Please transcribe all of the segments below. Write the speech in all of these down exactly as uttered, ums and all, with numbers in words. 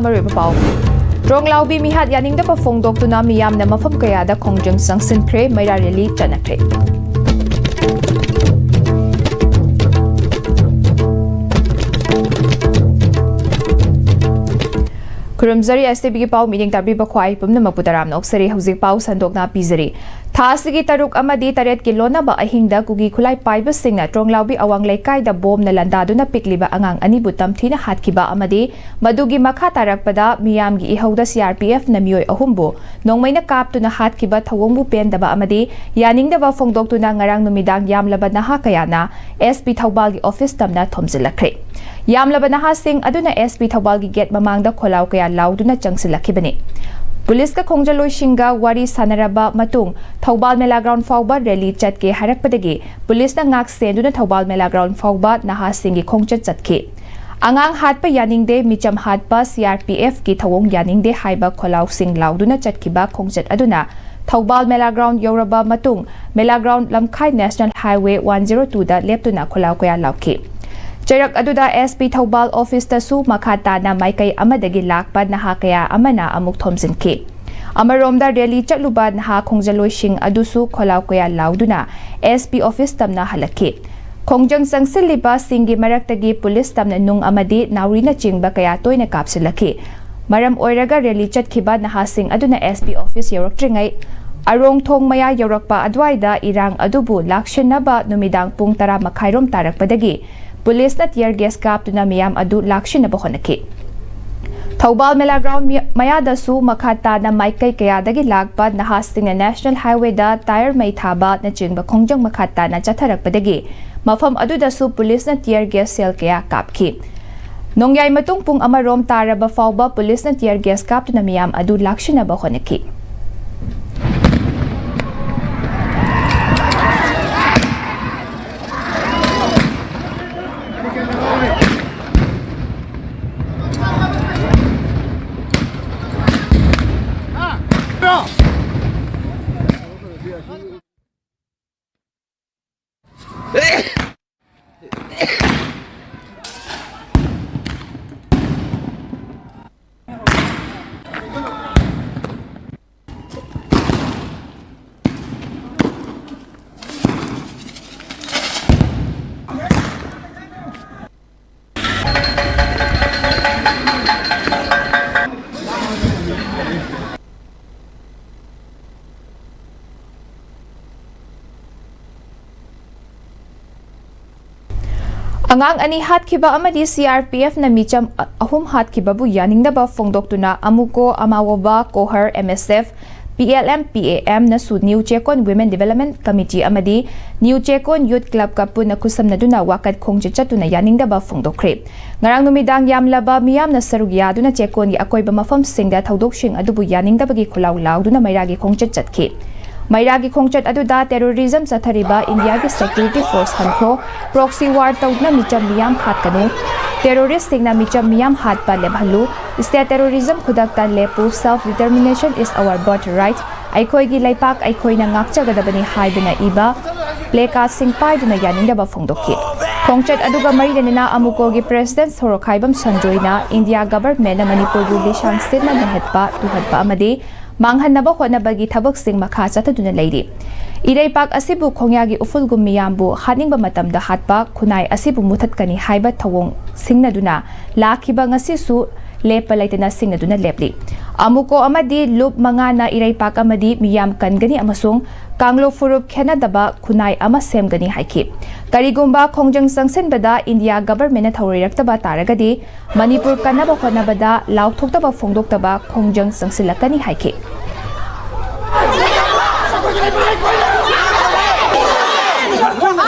ꯃꯔꯨꯑꯣꯏꯕ ꯄꯥꯎ꯫ ꯇ꯭ꯔꯣꯡꯂꯥꯎꯕꯤ ꯃꯤꯍꯥꯠ ꯌꯥꯅꯤꯡꯗꯕ ꯐꯣꯡꯗꯣꯛꯇꯨꯅ ꯃꯤꯌꯥꯝꯅ ꯃꯐꯝ ꯀꯌꯥꯗ ꯈꯣꯡꯖꯪ ꯆꯪꯁꯤꯟꯈ꯭ꯔꯦ, ꯃꯩꯔꯥ ꯔꯦꯂꯤ ꯆꯠꯅꯈ꯭ꯔꯦ꯫ ꯈꯨꯔꯨꯝꯖꯔꯤ, S T Vꯒꯤ ꯄꯥꯎ ꯃꯤꯠꯌꯦꯡ ꯇꯥꯕꯤꯕ ꯈ꯭ꯋꯥꯏ ꯄꯨꯝꯅꯃꯛꯄꯨ ꯇꯔꯥꯝꯅ ꯑꯣꯛꯆꯔꯤ꯫ ꯍꯧꯖꯤꯛ ꯄꯥꯎ ꯁꯟꯗꯣꯛꯅ ꯄꯤꯖꯔꯤ꯫ ꯊꯥ ꯑꯁꯤꯒꯤ ꯇꯔꯨꯛ ꯑꯃꯗꯤ ꯇꯔꯦꯠꯀꯤ ꯂꯣꯟꯅꯕ ꯑꯍꯤꯡꯗ ꯀꯨꯀꯤ ꯈꯨꯠꯂꯥꯏ ꯄꯥꯏꯕꯁꯤꯡꯅ ꯇ꯭ꯔꯣꯡꯂꯥꯎꯕꯤ ꯑꯋꯥꯡ ꯂꯩꯀꯥꯏꯗ ꯕꯣꯝꯅ ꯂꯥꯟꯗꯥꯗꯨꯅ ꯄꯤꯛꯂꯤꯕ ꯑꯉꯥꯡ ꯑꯅꯤꯕꯨ ꯇꯝꯊꯤꯅ ꯍꯥꯠꯈꯤꯕ ꯑꯃꯗꯤ ꯃꯗꯨꯒꯤ ꯃꯈꯥ ꯇꯥꯔꯛꯄꯗ ꯃꯤꯌꯥꯝꯒꯤ ꯏꯍꯧꯗ C R P Fꯅ ꯃꯤꯑꯣꯏ ꯑꯍꯨꯝꯕꯨ ꯅꯣꯡꯃꯩꯅ ꯀꯥꯞꯇꯨꯅ ꯍꯥꯠꯈꯤꯕ ꯊꯧꯑꯣꯡꯕꯨ ꯄꯦꯟꯗꯕ ꯑꯃꯗꯤ ꯌꯥꯅꯤꯡꯗꯕ ꯐꯣꯡꯗꯣꯛꯇꯨꯅ ꯉꯔꯥꯡ ꯅꯨꯃꯤꯗꯥꯡ ꯌꯥꯝꯂꯕ ꯅꯍꯥ ꯀꯌꯥꯅ S P ꯊꯧꯕꯥꯜꯒꯤ ꯑꯣꯐꯤꯁ ꯇꯝꯅ ꯊꯣꯝꯖꯤꯜꯂꯛꯈ꯭ꯔꯦ꯫ ꯌꯥꯝꯂꯕ ꯅꯍꯥꯁꯤꯡ ꯑꯗꯨꯅ S P ꯊꯧꯕꯥꯜꯒꯤ ꯒꯦꯠ ꯃꯃꯥꯡꯗ ꯈꯣꯜꯂꯥꯎ ꯀꯌꯥ ꯂꯥꯎꯗꯨꯅ ꯆꯪꯁꯤꯜꯂꯛꯈꯤꯕꯅꯤ꯫ ꯄꯨꯂꯤꯁꯀ ꯈꯣꯡꯖꯜꯂꯣꯏꯁꯤꯡꯒ ꯋꯥꯔꯤ ꯁꯥꯟꯅꯔꯕ ꯃꯇꯨꯡ ꯊꯧꯕꯥꯜ ꯃꯦꯂꯥ ꯒ꯭ꯔꯥꯎꯟ ꯐꯥꯎꯕ ꯔꯦꯂꯤ ꯆꯠꯀꯦ ꯍꯥꯏꯔꯛꯄꯗꯒꯤ ꯄꯨꯂꯤꯁꯅ ꯉꯥꯛ ꯁꯦꯟꯗꯨꯅ ꯊꯧꯕꯥꯜ ꯃꯦꯂꯥ ꯒ꯭ꯔꯥꯎꯟ ꯐꯥꯎꯕ ꯅꯍꯥꯁꯤꯡꯒꯤ ꯈꯣꯡꯆꯠ ꯆꯠꯈꯤ꯫ ꯑꯉꯥꯡ ꯍꯥꯠꯄ ꯌꯥꯅꯤꯡꯗꯦ, ꯃꯤꯆꯝ ꯍꯥꯠꯄ, C R P Fꯀꯤ ꯊꯧꯑꯣꯡ ꯌꯥꯅꯤꯡꯗꯦ ꯍꯥꯏꯕ ꯈꯣꯜꯂꯥꯎꯁꯤꯡ ꯂꯥꯎꯗꯨꯅ ꯆꯠꯈꯤꯕ ꯈꯣꯡꯆꯠ ꯑꯗꯨꯅ ꯊꯧꯕꯥꯜ ꯃꯦꯂꯥ ꯒ꯭ꯔꯥꯎꯟ ꯌꯧꯔꯕ ꯃꯇꯨꯡ ꯃꯦꯂꯥ ꯒ꯭ꯔꯥꯎꯟ ꯂꯝꯈꯥꯏ National Highway one zero twoꯗ ꯂꯦꯞꯇꯨꯅ ꯈꯣꯜꯂꯥꯎ ꯀꯌꯥ ꯂꯥꯎꯈꯤ꯫ ꯆꯩꯔꯛ ꯑꯗꯨꯗ S P ꯊꯧꯕꯥꯜ ꯑꯣꯐꯤꯁꯇꯁꯨ ꯃꯈꯥ ꯇꯥꯅ ꯃꯥꯏꯀꯩ ꯑꯃꯗꯒꯤ ꯂꯥꯛꯄ ꯅꯍꯥ ꯀꯌꯥ ꯑꯃꯅ ꯑꯃꯨꯛ ꯊꯣꯝꯖꯤꯟꯈꯤ꯫ ꯑꯃꯔꯣꯝꯗ ꯔꯦꯂꯤ ꯆꯠꯂꯨꯕ ꯅꯍꯥ ꯈꯣꯡꯖꯜꯂꯣꯏꯁꯤꯡ ꯑꯗꯨꯁꯨ ꯈꯣꯜꯂꯥꯎ ꯀꯌꯥ ꯂꯥꯎꯗꯨꯅ S P ꯑꯣꯐꯤꯁ ꯇꯝꯅ ꯍꯜꯂꯛꯈꯤ꯫ ꯈꯣꯡꯖꯪ ꯆꯪꯁꯤꯜꯂꯤꯕꯁꯤꯡꯒꯤ ꯃꯔꯛꯇꯒꯤ ꯄꯨꯂꯤꯁ ꯇꯝꯅ ꯅꯨꯡ ꯑꯃꯗꯤ ꯅꯥꯎꯔꯤꯅꯆꯤꯡꯕ ꯀꯌꯥ ꯇꯣꯏꯅ ꯀꯥꯞꯁꯤꯜꯂꯛꯈꯤ꯫ ꯃꯔꯝ ꯑꯣꯏꯔꯒ ꯔꯦꯂꯤ ꯆꯠꯈꯤꯕ ꯅꯍꯥꯁꯤꯡ ꯑꯗꯨꯅ S P ꯑꯣꯐꯤꯁ ꯌꯧꯔꯛꯇ꯭ꯔꯤꯉꯩ ꯑꯔꯣꯡ ꯊꯣꯡ ꯃꯌꯥ ꯌꯧꯔꯛꯄ ꯑꯗꯨꯋꯥꯏꯗ ꯏꯔꯥꯡ ꯑꯗꯨꯕꯨ ꯂꯥꯛꯁꯤꯟꯅꯕ ꯅꯨꯃꯤꯗꯥꯡ ꯄꯨꯡ ꯇꯔꯥ ꯃꯈꯥꯏꯔꯣꯝ ꯇꯥꯔꯛꯄꯗꯒꯤ ꯄꯨꯂꯤꯁꯅ tear gas ꯀꯥꯞꯇꯨꯅ ꯃꯤꯌꯥꯝ ꯑꯗꯨ ꯂꯥꯛꯁꯤꯟꯅꯕ ꯍꯣꯠꯅꯈꯤ꯫ ꯊꯧꯕꯥꯜ ꯃꯦꯂꯥ ꯒ꯭ꯔꯥꯎꯟ ꯃꯤ-, ꯃꯌꯥꯗꯁꯨ ꯃꯈꯥ ꯇꯥꯅ ꯃꯥꯏꯀꯩ ꯀꯌꯥꯗꯒꯤ ꯂꯥꯛꯄ ꯅꯍꯥꯁꯤꯡꯅ National Highwayꯗ tyre ꯃꯩ ꯊꯥꯕꯅꯆꯤꯡꯕ ꯈꯣꯡꯖꯪ ꯃꯈꯥ ꯇꯥꯅ ꯆꯠꯊꯔꯛꯄꯗꯒꯤ ꯃꯐꯝ ꯑꯗꯨꯗꯁꯨ ꯄꯨꯂꯤꯁꯅ tear gas shell ꯀꯌꯥ ꯀꯥꯞꯈꯤ꯫ ꯅꯣꯡꯌꯥꯏ ꯃꯇꯨꯡ ꯄꯨꯡ ꯑꯃꯔꯣꯝ ꯇꯥꯔꯕ ꯐꯥꯎꯕ ꯄꯨꯂꯤꯁꯅ tear gas ꯀꯥꯞꯇꯨꯅ ꯃꯤꯌꯥꯝ ꯑꯗꯨ ꯂꯥꯛꯁꯤꯟꯅꯕ ꯍꯣꯠꯅꯈꯤ꯫ ꯑꯉꯥꯡ ꯑꯅꯤ ꯍꯥꯠꯈꯤꯕ ꯑꯃꯗꯤ CRPFꯅ ꯃꯤꯆꯝ ꯑꯍꯨꯝ ꯍꯥꯠꯈꯤꯕꯕꯨ ꯌꯥꯅꯤꯡꯗꯕ ꯐꯣꯡꯗꯣꯛꯇꯨꯅ ꯑꯃꯨꯀꯣ, ꯑꯃꯥꯋꯣꯕꯥ, ꯀꯣꯍꯔ, MSF, PLM, PAMꯅꯁꯨ New Checkon Women Development Committee ꯑꯃꯗꯤ ꯅ꯭ꯌꯨ ꯆꯦꯀꯣꯟ Youth Clubꯀ ꯄꯨꯟꯅ ꯈꯨꯠꯁꯝꯅꯗꯨꯅ ꯋꯥꯀꯠ ꯈꯣꯡꯆꯠ ꯆꯠꯇꯨꯅ ꯌꯥꯅꯤꯡꯗꯕ ꯐꯣꯡꯗꯣꯛꯈ꯭ꯔꯦ꯫ ꯉꯔꯥꯡ ꯅꯨꯃꯤꯗꯥꯡ ꯌꯥꯝꯂꯕ ꯃꯤꯌꯥꯝꯅ ꯁꯔꯨꯛ ꯌꯥꯗꯨꯅ ꯆꯦꯀꯣꯟꯒꯤ ꯑꯀꯣꯏꯕ ꯃꯐꯝꯁꯤꯡꯗ ꯊꯧꯗꯣꯛꯁꯤꯡ ꯑꯗꯨꯕꯨ ꯌꯥꯅꯤꯡꯗꯕꯒꯤ ꯈꯣꯜꯂꯥꯎ ꯂꯥꯎꯗꯨꯅ ꯃꯩꯔꯥꯒꯤ ꯈꯣꯡꯆꯠ ꯆꯠꯈꯤ꯫ ꯃꯩꯔꯥꯒꯤ ꯈꯣꯡꯆꯠ ꯑꯗꯨꯗ terrorism ꯆꯠꯊꯔꯤꯕ ꯏꯟꯗꯤꯌꯥꯒꯤ security force ꯍꯟꯈ꯭ꯔꯣ, proxy war ꯇꯧꯗꯨꯅ ꯃꯤꯆꯝ ꯃꯤꯌꯥꯝ ꯍꯥꯠꯀꯅꯨ, terroristꯁꯤꯡꯅ ꯃꯤꯆꯝ ꯃꯤꯌꯥꯝ ꯍꯥꯠꯄ ꯂꯦꯞꯍꯜꯂꯨ, state terrorism ꯈꯨꯗꯛꯇ ꯂꯦꯞꯄꯨ, self determination is our birthright, ꯑꯩꯈꯣꯏꯒꯤ ꯂꯩꯄꯥꯛ ꯑꯩꯈꯣꯏꯅ ꯉꯥꯛꯆꯒꯗꯕꯅꯤ ꯍꯥꯏꯗꯨꯅ ꯏꯕ placardꯁꯤꯡ ꯄꯥꯏꯗꯨꯅ ꯌꯥꯅꯤꯡꯗꯕ ꯐꯣꯡꯗꯣꯛꯈꯤ꯫ ꯈꯣꯡꯆꯠ ꯑꯗꯨꯒ ꯃꯔꯤ ꯂꯩꯅꯅ ꯑꯃꯨꯀꯣꯒꯤ president ꯁꯣꯔꯣꯛꯈꯥꯏꯕꯝ ꯁꯟꯖꯣꯏꯅ ꯏꯟꯗꯤꯌꯥ governmentꯅ ꯃꯅꯤꯄꯨꯔꯕꯨ ꯂꯤꯁꯥꯡ ꯁꯤꯠꯅ ꯅꯩꯍꯠꯄ, ꯇꯨꯍꯠꯄ ꯑꯃꯗꯤ ꯃꯥꯡꯍꯟꯅꯕ ꯍꯣꯠꯅꯕꯒꯤ ꯊꯕꯛꯁꯤꯡ ꯃꯈꯥ ꯆꯠꯊꯗꯨꯅ ꯂꯩꯔꯤ꯫ ꯏꯔꯩꯄꯥꯛ ꯑꯁꯤꯕꯨ ꯈꯣꯡꯌꯥꯒꯤ ꯎꯐꯨꯜꯒꯨꯝ ꯃꯤꯌꯥꯝꯕꯨ ꯍꯥꯠꯅꯤꯡꯕ ꯃꯇꯝꯗ ꯍꯥꯠꯄ, ꯈꯨꯟꯅꯥꯏ ꯑꯁꯤꯕꯨ ꯃꯨꯊꯠꯀꯅꯤ ꯍꯥꯏꯕ ꯊꯧꯑꯣꯡ ꯁꯤꯡꯅꯗꯨꯅ ꯂꯥꯛꯈꯤꯕ ꯉꯁꯤꯁꯨ ꯂꯦꯞꯄ ꯂꯩꯇꯅ ꯁꯤꯡꯅꯗꯨꯅ ꯂꯦꯞꯂꯤ꯫ ꯑꯃꯨꯀꯣ ꯑꯃꯗꯤ ꯂꯨꯞ ꯃꯉꯥꯅ ꯏꯔꯩꯄꯥꯛ ꯑꯃꯗꯤ ꯃꯤꯌꯥꯝ ꯀꯟꯒꯅꯤ ꯑꯃꯁꯨꯡ ꯀꯥꯡꯂꯨꯞ ꯐꯨꯔꯨꯞ ꯈꯦꯠꯅꯗꯕ ꯈꯨꯟꯅꯥꯏ ꯑꯃ ꯁꯦꯝꯒꯅꯤ ꯍꯥꯏꯈꯤ꯫ ꯀꯔꯤꯒꯨꯝꯕ ꯈꯣꯡꯖꯪ ꯆꯪꯁꯤꯟꯕꯗ ꯏꯟꯗꯤꯌꯥ governmentꯅ ꯊꯧꯑꯣꯏꯔꯛꯇꯕ ꯇꯥꯔꯒꯗꯤ ꯃꯅꯤꯄꯨꯔ ꯀꯟꯅꯕ ꯍꯣꯠꯅꯕꯗ ꯂꯥꯎꯊꯣꯛꯇꯕ ꯐꯣꯡꯗꯣꯛꯇꯕ ꯈꯣꯡꯖꯪ ꯆꯪꯁꯤꯜꯂꯛꯀꯅꯤ ꯍꯥꯏꯈꯤ꯫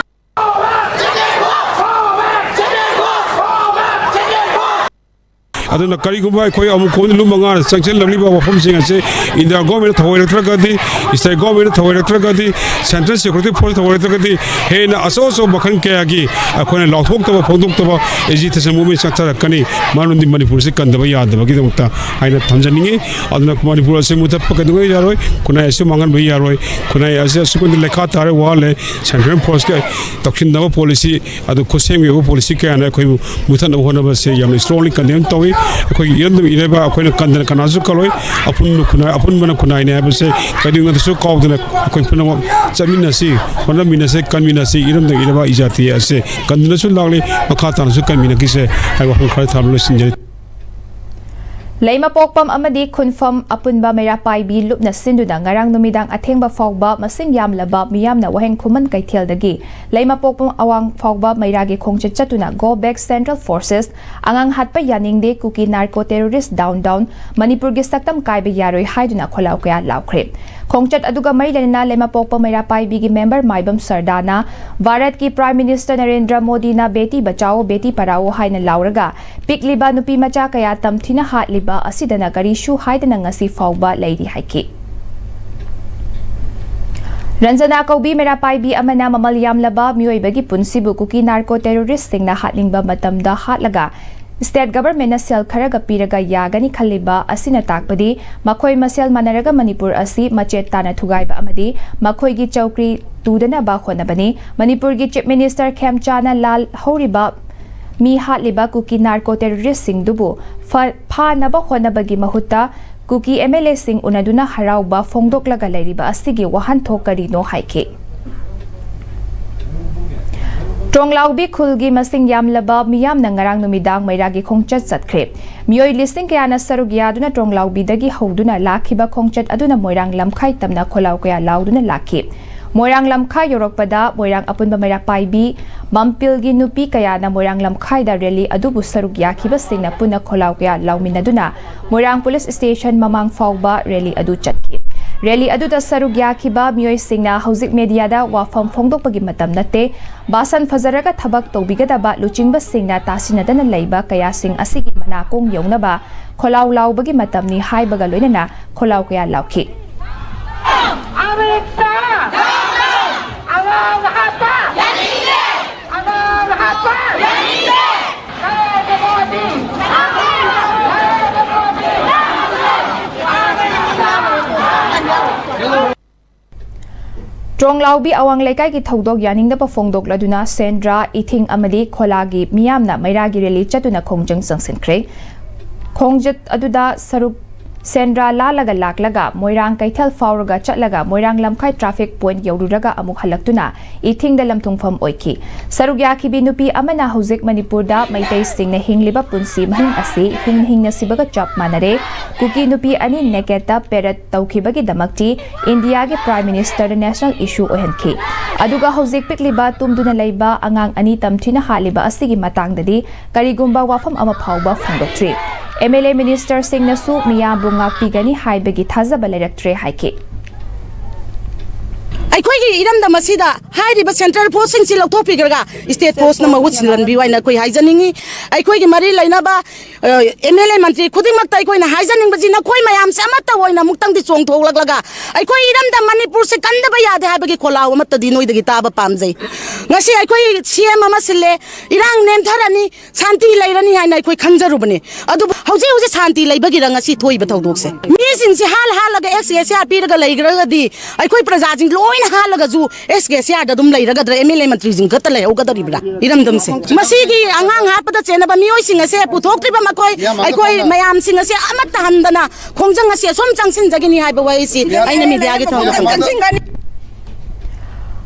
ꯑꯗꯨꯅ ꯀꯔꯤꯒꯨꯝꯕ ꯑꯩꯈꯣꯏ ꯑꯃꯨꯛ ꯈꯣꯡ ꯂꯨꯞ ꯃꯉꯥꯅ ꯆꯪꯁꯤꯜꯂꯛꯂꯤꯕ ꯋꯥꯐꯝꯁꯤꯡ ꯑꯁꯤ ꯏꯟꯗꯤꯌꯥ governmentꯅ ꯊꯧꯑꯣꯏꯔꯛꯇ꯭ꯔꯒꯗꯤ, state governmentꯅ ꯊꯧꯑꯣꯏꯔꯛꯇ꯭ꯔꯒꯗꯤ, central security force ꯊꯧꯑꯣꯏꯔꯛꯇ꯭ꯔꯒꯗꯤ ꯍꯦꯟꯅ ꯑꯆꯧ ꯑꯆꯧꯕ ꯃꯈꯜ ꯀꯌꯥꯒꯤ ꯑꯩꯈꯣꯏꯅ ꯂꯥꯎꯊꯣꯛꯇꯕ ꯐꯣꯡꯗꯣꯛꯇꯕ agitation movement ꯆꯠꯊꯔꯛꯀꯅꯤ꯫ ꯃꯔꯝꯗꯤ ꯃꯅꯤꯄꯨꯔꯁꯤ ꯀꯟꯗꯕ ꯌꯥꯗꯕꯒꯤꯗꯃꯛꯇ ꯍꯥꯏꯅ ꯊꯝꯖꯅꯤꯡꯉꯤ꯫ ꯑꯗꯨꯅ ꯃꯅꯤꯄꯨꯔ ꯑꯁꯤ ꯃꯨꯊꯠꯄ ꯀꯩꯗꯧꯉꯩ ꯌꯥꯔꯣꯏ, ꯈꯨꯟꯅꯥꯏ ꯑꯁꯤ ꯃꯥꯡꯍꯟꯕ ꯌꯥꯔꯣꯏ꯫ ꯈꯨꯟꯅꯥꯏ ꯑꯁꯤ ꯑꯁꯨꯛꯀꯤ ꯃꯇꯤꯛ ꯂꯩꯈꯥ ꯇꯥꯔꯦ, ꯋꯥꯍꯜꯂꯦ꯫ Central forceꯀ ꯇꯧꯁꯤꯟꯅꯕ policy ꯑꯗꯨ ꯈꯨꯠꯁꯦꯝꯒꯤ ꯑꯣꯏꯕ policy ꯀꯌꯥꯅ ꯑꯩꯈꯣꯏꯕꯨ ꯃꯨꯊꯠꯅꯕ ꯍꯣꯠꯅꯕꯁꯦ ꯌꯥꯝꯅ strongly condemn ꯇꯧꯏ꯫ ꯑꯩꯈꯣꯏꯒꯤ ꯏꯔꯝꯗꯝ ꯏꯔꯩꯕꯥꯛ ꯑꯩꯈꯣꯏꯅ ꯀꯟꯗꯅ ꯀꯅꯥꯁꯨ ꯀꯜꯂꯣꯏ꯫ ꯑꯄꯨꯟꯕ ꯈꯨꯟꯅꯥꯏ, ꯑꯄꯨꯟꯕꯅ ꯈꯨꯟꯅꯥꯏꯅꯤ ꯍꯥꯏꯕꯁꯦ ꯀꯩꯗꯧꯅꯨꯡꯗꯁꯨ ꯀꯥꯎꯗꯅ ꯑꯩꯈꯣꯏ ꯄꯨꯝꯅꯃꯛ ꯆꯠꯃꯤꯟꯅꯁꯤ, ꯍꯣꯠꯅꯃꯤꯟꯅꯁꯤ, ꯀꯟꯃꯤꯟꯅꯁꯤ꯫ ꯏꯔꯝꯗꯝ ꯏꯔꯩꯕꯥꯛ ꯏꯖꯥꯇꯤ ꯑꯁꯦ ꯀꯟꯗꯨꯅꯁꯨ ꯂꯥꯛꯂꯤ, ꯃꯈꯥ ꯇꯥꯅꯁꯨ ꯀꯟꯃꯤꯟꯅꯈꯤꯁꯦ ꯍꯥꯏꯕ ꯋꯥꯐꯝ ꯈꯔ ꯊꯝꯂꯒ ꯂꯣꯏꯁꯤꯟꯖꯔꯤ꯫ ꯂꯩꯃꯄꯣꯛꯄꯝ ꯑꯃꯗꯤ ꯈꯨꯟꯐꯝ ꯑꯄꯨꯟꯕ ꯃꯩꯔꯥ ꯄꯥꯏꯕꯤ ꯂꯨꯞꯅ ꯁꯤꯟꯗꯨꯅ ꯉꯔꯥꯡ ꯅꯨꯃꯤꯗꯥꯡ ꯑꯊꯦꯡꯕ ꯐꯥꯎꯕ ꯃꯁꯤꯡ ꯌꯥꯝꯂꯕ ꯃꯤꯌꯥꯝꯅ ꯋꯥꯍꯦꯡ ꯈꯨꯃꯟ ꯀꯩꯊꯦꯜꯗꯒꯤ ꯂꯩꯃꯄꯣꯛꯄꯝ ꯑꯋꯥꯡ ꯐꯥꯎꯕ ꯃꯩꯔꯥꯒꯤ ꯈꯣꯡꯆꯠ ꯆꯠꯇꯨꯅ "Go Back Central Forces, ꯑꯉꯥꯡ ꯍꯥꯠꯄ ꯌꯥꯅꯤꯡꯗꯦ, ꯀꯨꯀꯤ narco terrorist down down, ꯃꯅꯤꯄꯨꯔꯒꯤ ꯁꯛꯇꯝ ꯀꯥꯏꯕ ꯌꯥꯔꯣꯏ" ꯍꯥꯏꯗꯨꯅ ꯈꯣꯜꯂꯥꯎ ꯀꯌꯥ ꯂꯥꯎꯈ꯭ꯔꯦ꯫ ꯈꯣꯡꯆꯠ ꯑꯗꯨꯒ ꯃꯔꯤ ꯂꯩꯅꯅ ꯂꯩꯃꯄꯣꯛꯄ ꯃꯩꯔꯥ ꯄꯥꯏꯕꯤꯒꯤ member ꯃꯥꯏꯕꯝ ꯁꯔꯗꯥꯅ ꯚꯥꯔꯠꯀꯤ Prime Minister ꯅꯔꯦꯟꯗ꯭ꯔ ꯃꯣꯗꯤꯅ "Beti Bachao, Beti Padhao" ꯍꯥꯏꯅ ꯂꯥꯎꯔꯒ ꯄꯤꯛꯂꯤꯕ ꯅꯨꯄꯤ ꯃꯆꯥ ꯀꯌꯥ ꯇꯝꯊꯤꯅ ꯍꯥꯠꯂꯤꯕ ꯑꯁꯤꯗꯅ ꯀꯔꯤꯁꯨ ꯍꯥꯏꯗꯅ ꯉꯁꯤ ꯐꯥꯎꯕ ꯂꯩꯔꯤ ꯍꯥꯏꯈꯤ꯫ ꯔꯟꯖꯅꯥ ꯀꯧꯕꯤ ꯃꯩꯔꯥ ꯄꯥꯏꯕꯤ ꯑꯃꯅ ꯃꯃꯜ ꯌꯥꯝꯂꯕ ꯃꯤꯑꯣꯏꯕꯒꯤ ꯄꯨꯟꯁꯤꯕꯨ ꯀꯨꯀꯤ narco terrorist ꯁꯤꯡꯅ ꯍꯥꯠꯅꯤꯡꯕ ꯃꯇꯝꯗ ꯍꯥꯠꯂꯒ state government ꯅ ꯁꯦꯜ ꯈꯔꯒ ꯄꯤꯔꯒ ꯌꯥꯒꯅꯤ ꯈꯜꯂꯤꯕ ꯑꯁꯤꯅ ꯇꯥꯛꯄꯗꯤ ꯃꯈꯣꯏ ꯃꯁꯦꯜ ꯃꯥꯟꯅꯔꯒ ꯃꯅꯤꯄꯨꯔ ꯑꯁꯤ ꯃꯆꯦꯠ ꯇꯥꯅ ꯊꯨꯒꯥꯏꯕ ꯑꯃꯗꯤ ꯃꯈꯣꯏꯒꯤ ꯆꯧꯀ꯭ꯔꯤ ꯇꯨꯗꯅꯕ ꯍꯣꯠꯅꯕꯅꯤ꯫ ꯃꯅꯤꯄꯨꯔꯒꯤ Chief Minister ꯈꯦꯝꯆꯥꯅ ꯂꯥꯜꯍꯧꯔꯤꯕ ꯃꯤ ꯍꯥꯠꯂꯤꯕ ꯀꯨꯀꯤ narco terrorist ꯁꯤꯡꯗꯨꯕꯨ ꯐ-, ꯐꯥꯅꯕ ꯍꯣꯠꯅꯕꯒꯤ ꯃꯍꯨꯠꯇ ꯀꯨꯀꯤ MLA ꯁꯤꯡ ꯎꯅꯗꯨꯅ ꯍꯔꯥꯎꯕ ꯐꯣꯡꯗꯣꯛꯂꯒ ꯂꯩꯔꯤꯕ ꯑꯁꯤꯒꯤ ꯋꯥꯍꯟꯊꯣꯛ ꯀꯔꯤꯅꯣ ꯍꯥꯏꯈꯤ꯫ ꯇ꯭ꯔꯣꯡꯂꯥꯎꯕꯤ ꯈꯨꯜꯒꯤ ꯃꯁꯤꯡ ꯌꯥꯝꯂꯕ ꯃꯤꯌꯥꯝꯅ ꯉꯔꯥꯡ ꯅꯨꯃꯤꯗꯥꯡ ꯃꯩꯔꯥꯒꯤ ꯈꯣꯡꯆꯠ ꯆꯠꯈ꯭ꯔꯦ꯫ ꯃꯤꯑꯣꯏ ꯂꯤꯁꯤꯡ ꯀꯌꯥꯅ ꯁꯔꯨꯛ ꯌꯥꯗꯨꯅ ꯇ꯭ꯔꯣꯡꯂꯥꯎꯕꯤꯗꯒꯤ ꯍꯧꯗꯨꯅ ꯂꯥꯛꯈꯤꯕ ꯈꯣꯡꯆꯠ ꯑꯗꯨꯅ ꯃꯣꯏꯔꯥꯡ ꯂꯝꯈꯥꯏ ꯇꯝꯅ ꯈꯣꯜꯂꯥꯎ ꯀꯌꯥ ꯂꯥꯎꯗꯨꯅ ꯂꯥꯛꯈꯤ꯫ ꯃꯣꯏꯔꯥꯡ ꯂꯝꯈꯥꯏ ꯌꯧꯔꯛꯄꯗ ꯃꯣꯏꯔꯥꯡ ꯑꯄꯨꯟꯕ ꯃꯩꯔꯥ ꯄꯥꯏꯕꯤ ꯃꯝꯄꯤꯜꯒꯤ ꯅꯨꯄꯤ ꯀꯌꯥꯅ ꯃꯣꯏꯔꯥꯡ ꯂꯝꯈꯥꯏꯗ rally ꯑꯗꯨꯕꯨ ꯁꯔꯨꯛ ꯌꯥꯈꯤꯕꯁꯤꯡꯅ ꯄꯨꯟꯅ ꯈꯣꯜꯂꯥꯎ ꯀꯌꯥ ꯂꯥꯎꯃꯤꯟꯅꯗꯨꯅ ꯃꯣꯏꯔꯥꯡ police station ꯃꯃꯥꯡ ꯐꯥꯎꯕ rally ꯑꯗꯨ ꯆꯠꯈꯤ꯫ Rally ꯑꯗꯨꯗ ꯁꯔꯨꯛ ꯌꯥꯈꯤꯕ ꯃꯤꯑꯣꯏꯁꯤꯡꯅ ꯍꯧꯖꯤꯛ media ꯗ ꯋꯥꯐꯝ ꯐꯣꯡꯗꯣꯛꯄꯒꯤ ꯃꯇꯝ ꯅꯠꯇꯦ, ꯕꯥꯁꯟ ꯐꯖꯔꯒ ꯊꯕꯛ ꯇꯧꯕꯤꯒꯗꯕ ꯂꯨꯆꯤꯡꯕꯁꯤꯡꯅ ꯇꯥꯁꯤꯟꯅꯗꯅ ꯂꯩꯕ ꯀꯌꯥꯁꯤꯡ ꯑꯁꯤꯒꯤ ꯃꯅꯥꯀꯣꯡ ꯌꯧꯅꯕ ꯈꯣꯜꯂꯥꯎ ꯂꯥꯎꯕꯒꯤ ꯃꯇꯝꯅꯤ ꯍꯥꯏꯕꯒ ꯂꯣꯏꯅꯅ ꯈꯣꯜꯂꯥꯎ ꯀꯌꯥ ꯂꯥꯎꯈꯤ꯫ ꯑꯃꯤꯠ ꯁꯥꯍ! ꯑꯉꯥꯡ ꯍꯥꯠꯄ! ꯑꯉꯥꯡ ꯍꯥꯠꯄ! ꯅꯔꯦꯟꯗ꯭ꯔ ꯃꯣꯗꯤ! ꯅꯔꯦꯟꯗ꯭ꯔ ꯃꯣꯗꯤ! ꯇ꯭ꯔꯣꯡꯂꯥꯎꯕꯤ ꯑꯋꯥꯡ ꯂꯩꯀꯥꯏꯒꯤ ꯊꯧꯗꯣꯛ ꯌꯥꯅꯤꯡꯗꯕ ꯐꯣꯡꯗꯣꯛꯂꯗꯨꯅ ꯁꯦꯟꯗ꯭ꯔꯥ, ꯏꯊꯤꯡ ꯑꯃꯗꯤ ꯈꯣꯂꯥꯒꯤ ꯃꯤꯌꯥꯝꯅ ꯃꯩꯔꯥꯒꯤ rally ꯆꯠꯇꯨꯅ ꯈꯣꯡꯖꯪ ꯆꯪꯁꯤꯟꯈ꯭ꯔꯦ꯫ ꯈꯣꯡꯆꯠ ꯑꯗꯨꯗ ꯁꯔꯨꯛ ꯁꯦꯟꯗ꯭ꯔꯥ ꯂꯥꯜꯂꯒ ꯂꯥꯛꯂꯒ ꯃꯣꯏꯔꯥꯡ ꯀꯩꯊꯦꯜ ꯐꯥꯎꯔꯒ ꯆꯠꯂꯒ ꯃꯣꯏꯔꯥꯡ ꯂꯝꯈꯥꯏ traffic point ꯌꯧꯔꯨꯔꯒ ꯑꯃꯨꯛ ꯍꯜꯂꯛꯇꯨꯅ ꯏꯊꯤꯡꯗ ꯂꯝꯊꯨꯡꯐꯝ ꯑꯣꯏꯈꯤ꯫ ꯁꯔꯨꯛ ꯌꯥꯈꯤꯕꯤ ꯅꯨꯄꯤ ꯑꯃꯅ ꯍꯧꯖꯤꯛ ꯃꯅꯤꯄꯨꯔꯗ ꯃꯩꯇꯩꯁꯤꯡꯅ ꯍꯤꯡꯂꯤꯕ ꯄꯨꯟꯁꯤ ꯃꯍꯤꯡ ꯑꯁꯤ ꯍꯤꯡꯅ ꯍꯤꯡꯅ ꯁꯤꯕꯒ ꯆꯞ ꯃꯥꯟꯅꯔꯦ꯫ ꯀꯨꯀꯤ ꯅꯨꯄꯤ ꯑꯅꯤ nakedꯇ parade ꯇꯧꯈꯤꯕꯒꯤꯗꯃꯛꯇꯤ ꯏꯟꯗꯤꯌꯥꯒꯤ Prime Ministerꯗ national issue ꯑꯣꯏꯍꯟꯈꯤ꯫ ꯑꯗꯨꯒ ꯍꯧꯖꯤꯛ ꯄꯤꯛꯂꯤꯕ ꯇꯨꯝꯗꯨꯅ ꯂꯩꯕ ꯑꯉꯥꯡ ꯑꯅꯤ ꯇꯝꯊꯤꯅ ꯍꯥꯠꯂꯤꯕ ꯑꯁꯤꯒꯤ ꯃꯇꯥꯡꯗꯗꯤ ꯀꯔꯤꯒꯨꯝꯕ ꯋꯥꯐꯝ ꯑꯃ ꯐꯥꯎꯕ ꯐꯣꯡꯗꯣꯛꯇ꯭ꯔꯤ꯫ MLA ministerꯁꯤꯡꯅꯁꯨ ꯃꯤꯌꯥꯝꯕꯨ ꯉꯥꯛꯄꯤꯒꯅꯤ ꯍꯥꯏꯕꯒꯤ ꯊꯥꯖꯕ ꯂꯩꯔꯛꯇ꯭ꯔꯦ ꯍꯥꯏꯈꯤ꯫ ꯑꯩꯈꯣꯏꯒꯤ ꯏꯔꯝꯗꯝ ꯑꯁꯤꯗ ꯍꯥꯏꯔꯤꯕ central forceꯁꯤꯡꯁꯤ ꯂꯧꯊꯣꯛꯄꯤꯈ꯭ꯔꯒ state forceꯅ ꯃꯍꯨꯠ ꯁꯤꯜꯍꯟꯕꯤꯌꯨ ꯍꯥꯏꯅ ꯑꯩꯈꯣꯏ ꯍꯥꯏꯖꯅꯤꯡꯉꯤ꯫ ꯑꯩꯈꯣꯏꯒꯤ ꯃꯔꯤ ꯂꯩꯅꯕ MLA ꯃꯟꯇ꯭ꯔꯤ ꯈꯨꯗꯤꯡꯃꯛꯇ ꯑꯩꯈꯣꯏꯅ ꯍꯥꯏꯖꯅꯤꯡꯕꯁꯤ, ꯅꯈꯣꯏ ꯃꯌꯥꯝꯁꯦ ꯑꯃꯠꯇ ꯑꯣꯏꯅ ꯑꯃꯨꯛꯇꯪꯗꯤ ꯆꯣꯡꯊꯣꯛꯂꯛꯂꯒ ꯑꯩꯈꯣꯏ ꯏꯔꯝꯗꯝ ꯃꯅꯤꯄꯨꯔꯁꯦ ꯀꯟꯗꯕ ꯌꯥꯗꯦ ꯍꯥꯏꯕꯒꯤ ꯈꯣꯜꯂꯥꯎ ꯑꯃꯠꯇꯗꯤ ꯅꯣꯏꯗꯒꯤ ꯇꯥꯕ ꯄꯥꯝꯖꯩ꯫ ꯉꯁꯤ ꯑꯩꯈꯣꯏ CM ꯑꯃ ꯁꯤꯜꯂꯦ, ꯏꯔꯥꯡ ꯅꯦꯝꯊꯔꯅꯤ, ꯁꯥꯟꯇꯤ ꯂꯩꯔꯅꯤ ꯍꯥꯏꯅ ꯑꯩꯈꯣꯏ ꯈꯟꯖꯔꯨꯕꯅꯦ꯫ ꯑꯗꯨꯕꯨ ꯍꯧꯖꯤꯛ ꯍꯧꯖꯤꯛ ꯁꯥꯟꯇꯤ ꯂꯩꯕꯒꯤꯔ ꯉꯁꯤ ꯊꯣꯛꯏꯕ ꯊꯧꯗꯣꯛꯁꯦ? ꯃꯤꯁꯤꯡꯁꯦ ꯍꯥꯠ ꯍꯥꯠꯂꯒ ex gratia ꯄꯤꯔꯒ ꯂꯩꯈ꯭ꯔꯒꯗꯤ ꯑꯩꯈꯣꯏ ꯄ꯭ꯔꯖꯥꯁꯤꯡ ꯂꯣꯏꯅ ꯍꯥꯠꯂꯒꯁꯨ ex gratiaꯗ ꯑꯗꯨꯝ ꯂꯩꯔꯒꯗ꯭ꯔꯥ? MLA ꯃꯟꯇ꯭ꯔꯤꯁꯤꯡ ꯈꯛꯇ ꯂꯩꯍꯧꯒꯗꯧꯔꯤꯕ꯭ꯔꯥ ꯏꯔꯝꯗꯝꯁꯦ? ꯃꯁꯤꯒꯤ ꯑꯉꯥꯡ ꯍꯥꯠꯄꯗ ꯆꯦꯟꯅꯕ ꯃꯤꯑꯣꯏꯁꯤꯡ ꯑꯁꯦ ꯄꯨꯊꯣꯛꯇ꯭ꯔꯤꯕ ꯃꯈꯣꯏ, ꯑꯩꯈꯣꯏ ꯃꯌꯥꯝꯁꯤꯡ ꯑꯁꯦ ꯑꯃꯠꯇ ꯍꯟꯗꯅ ꯈꯣꯡꯖꯪ ꯑꯁꯤ ꯑꯁꯨꯝ ꯆꯪꯁꯤꯟꯖꯒꯅꯤ ꯍꯥꯏꯕ ꯋꯥꯍꯩꯁꯤ ꯑꯩꯅ mediaꯒꯤ ꯊꯧꯔꯝꯗ ꯐꯣꯡꯗꯣꯛꯆꯅꯤꯡꯏ꯫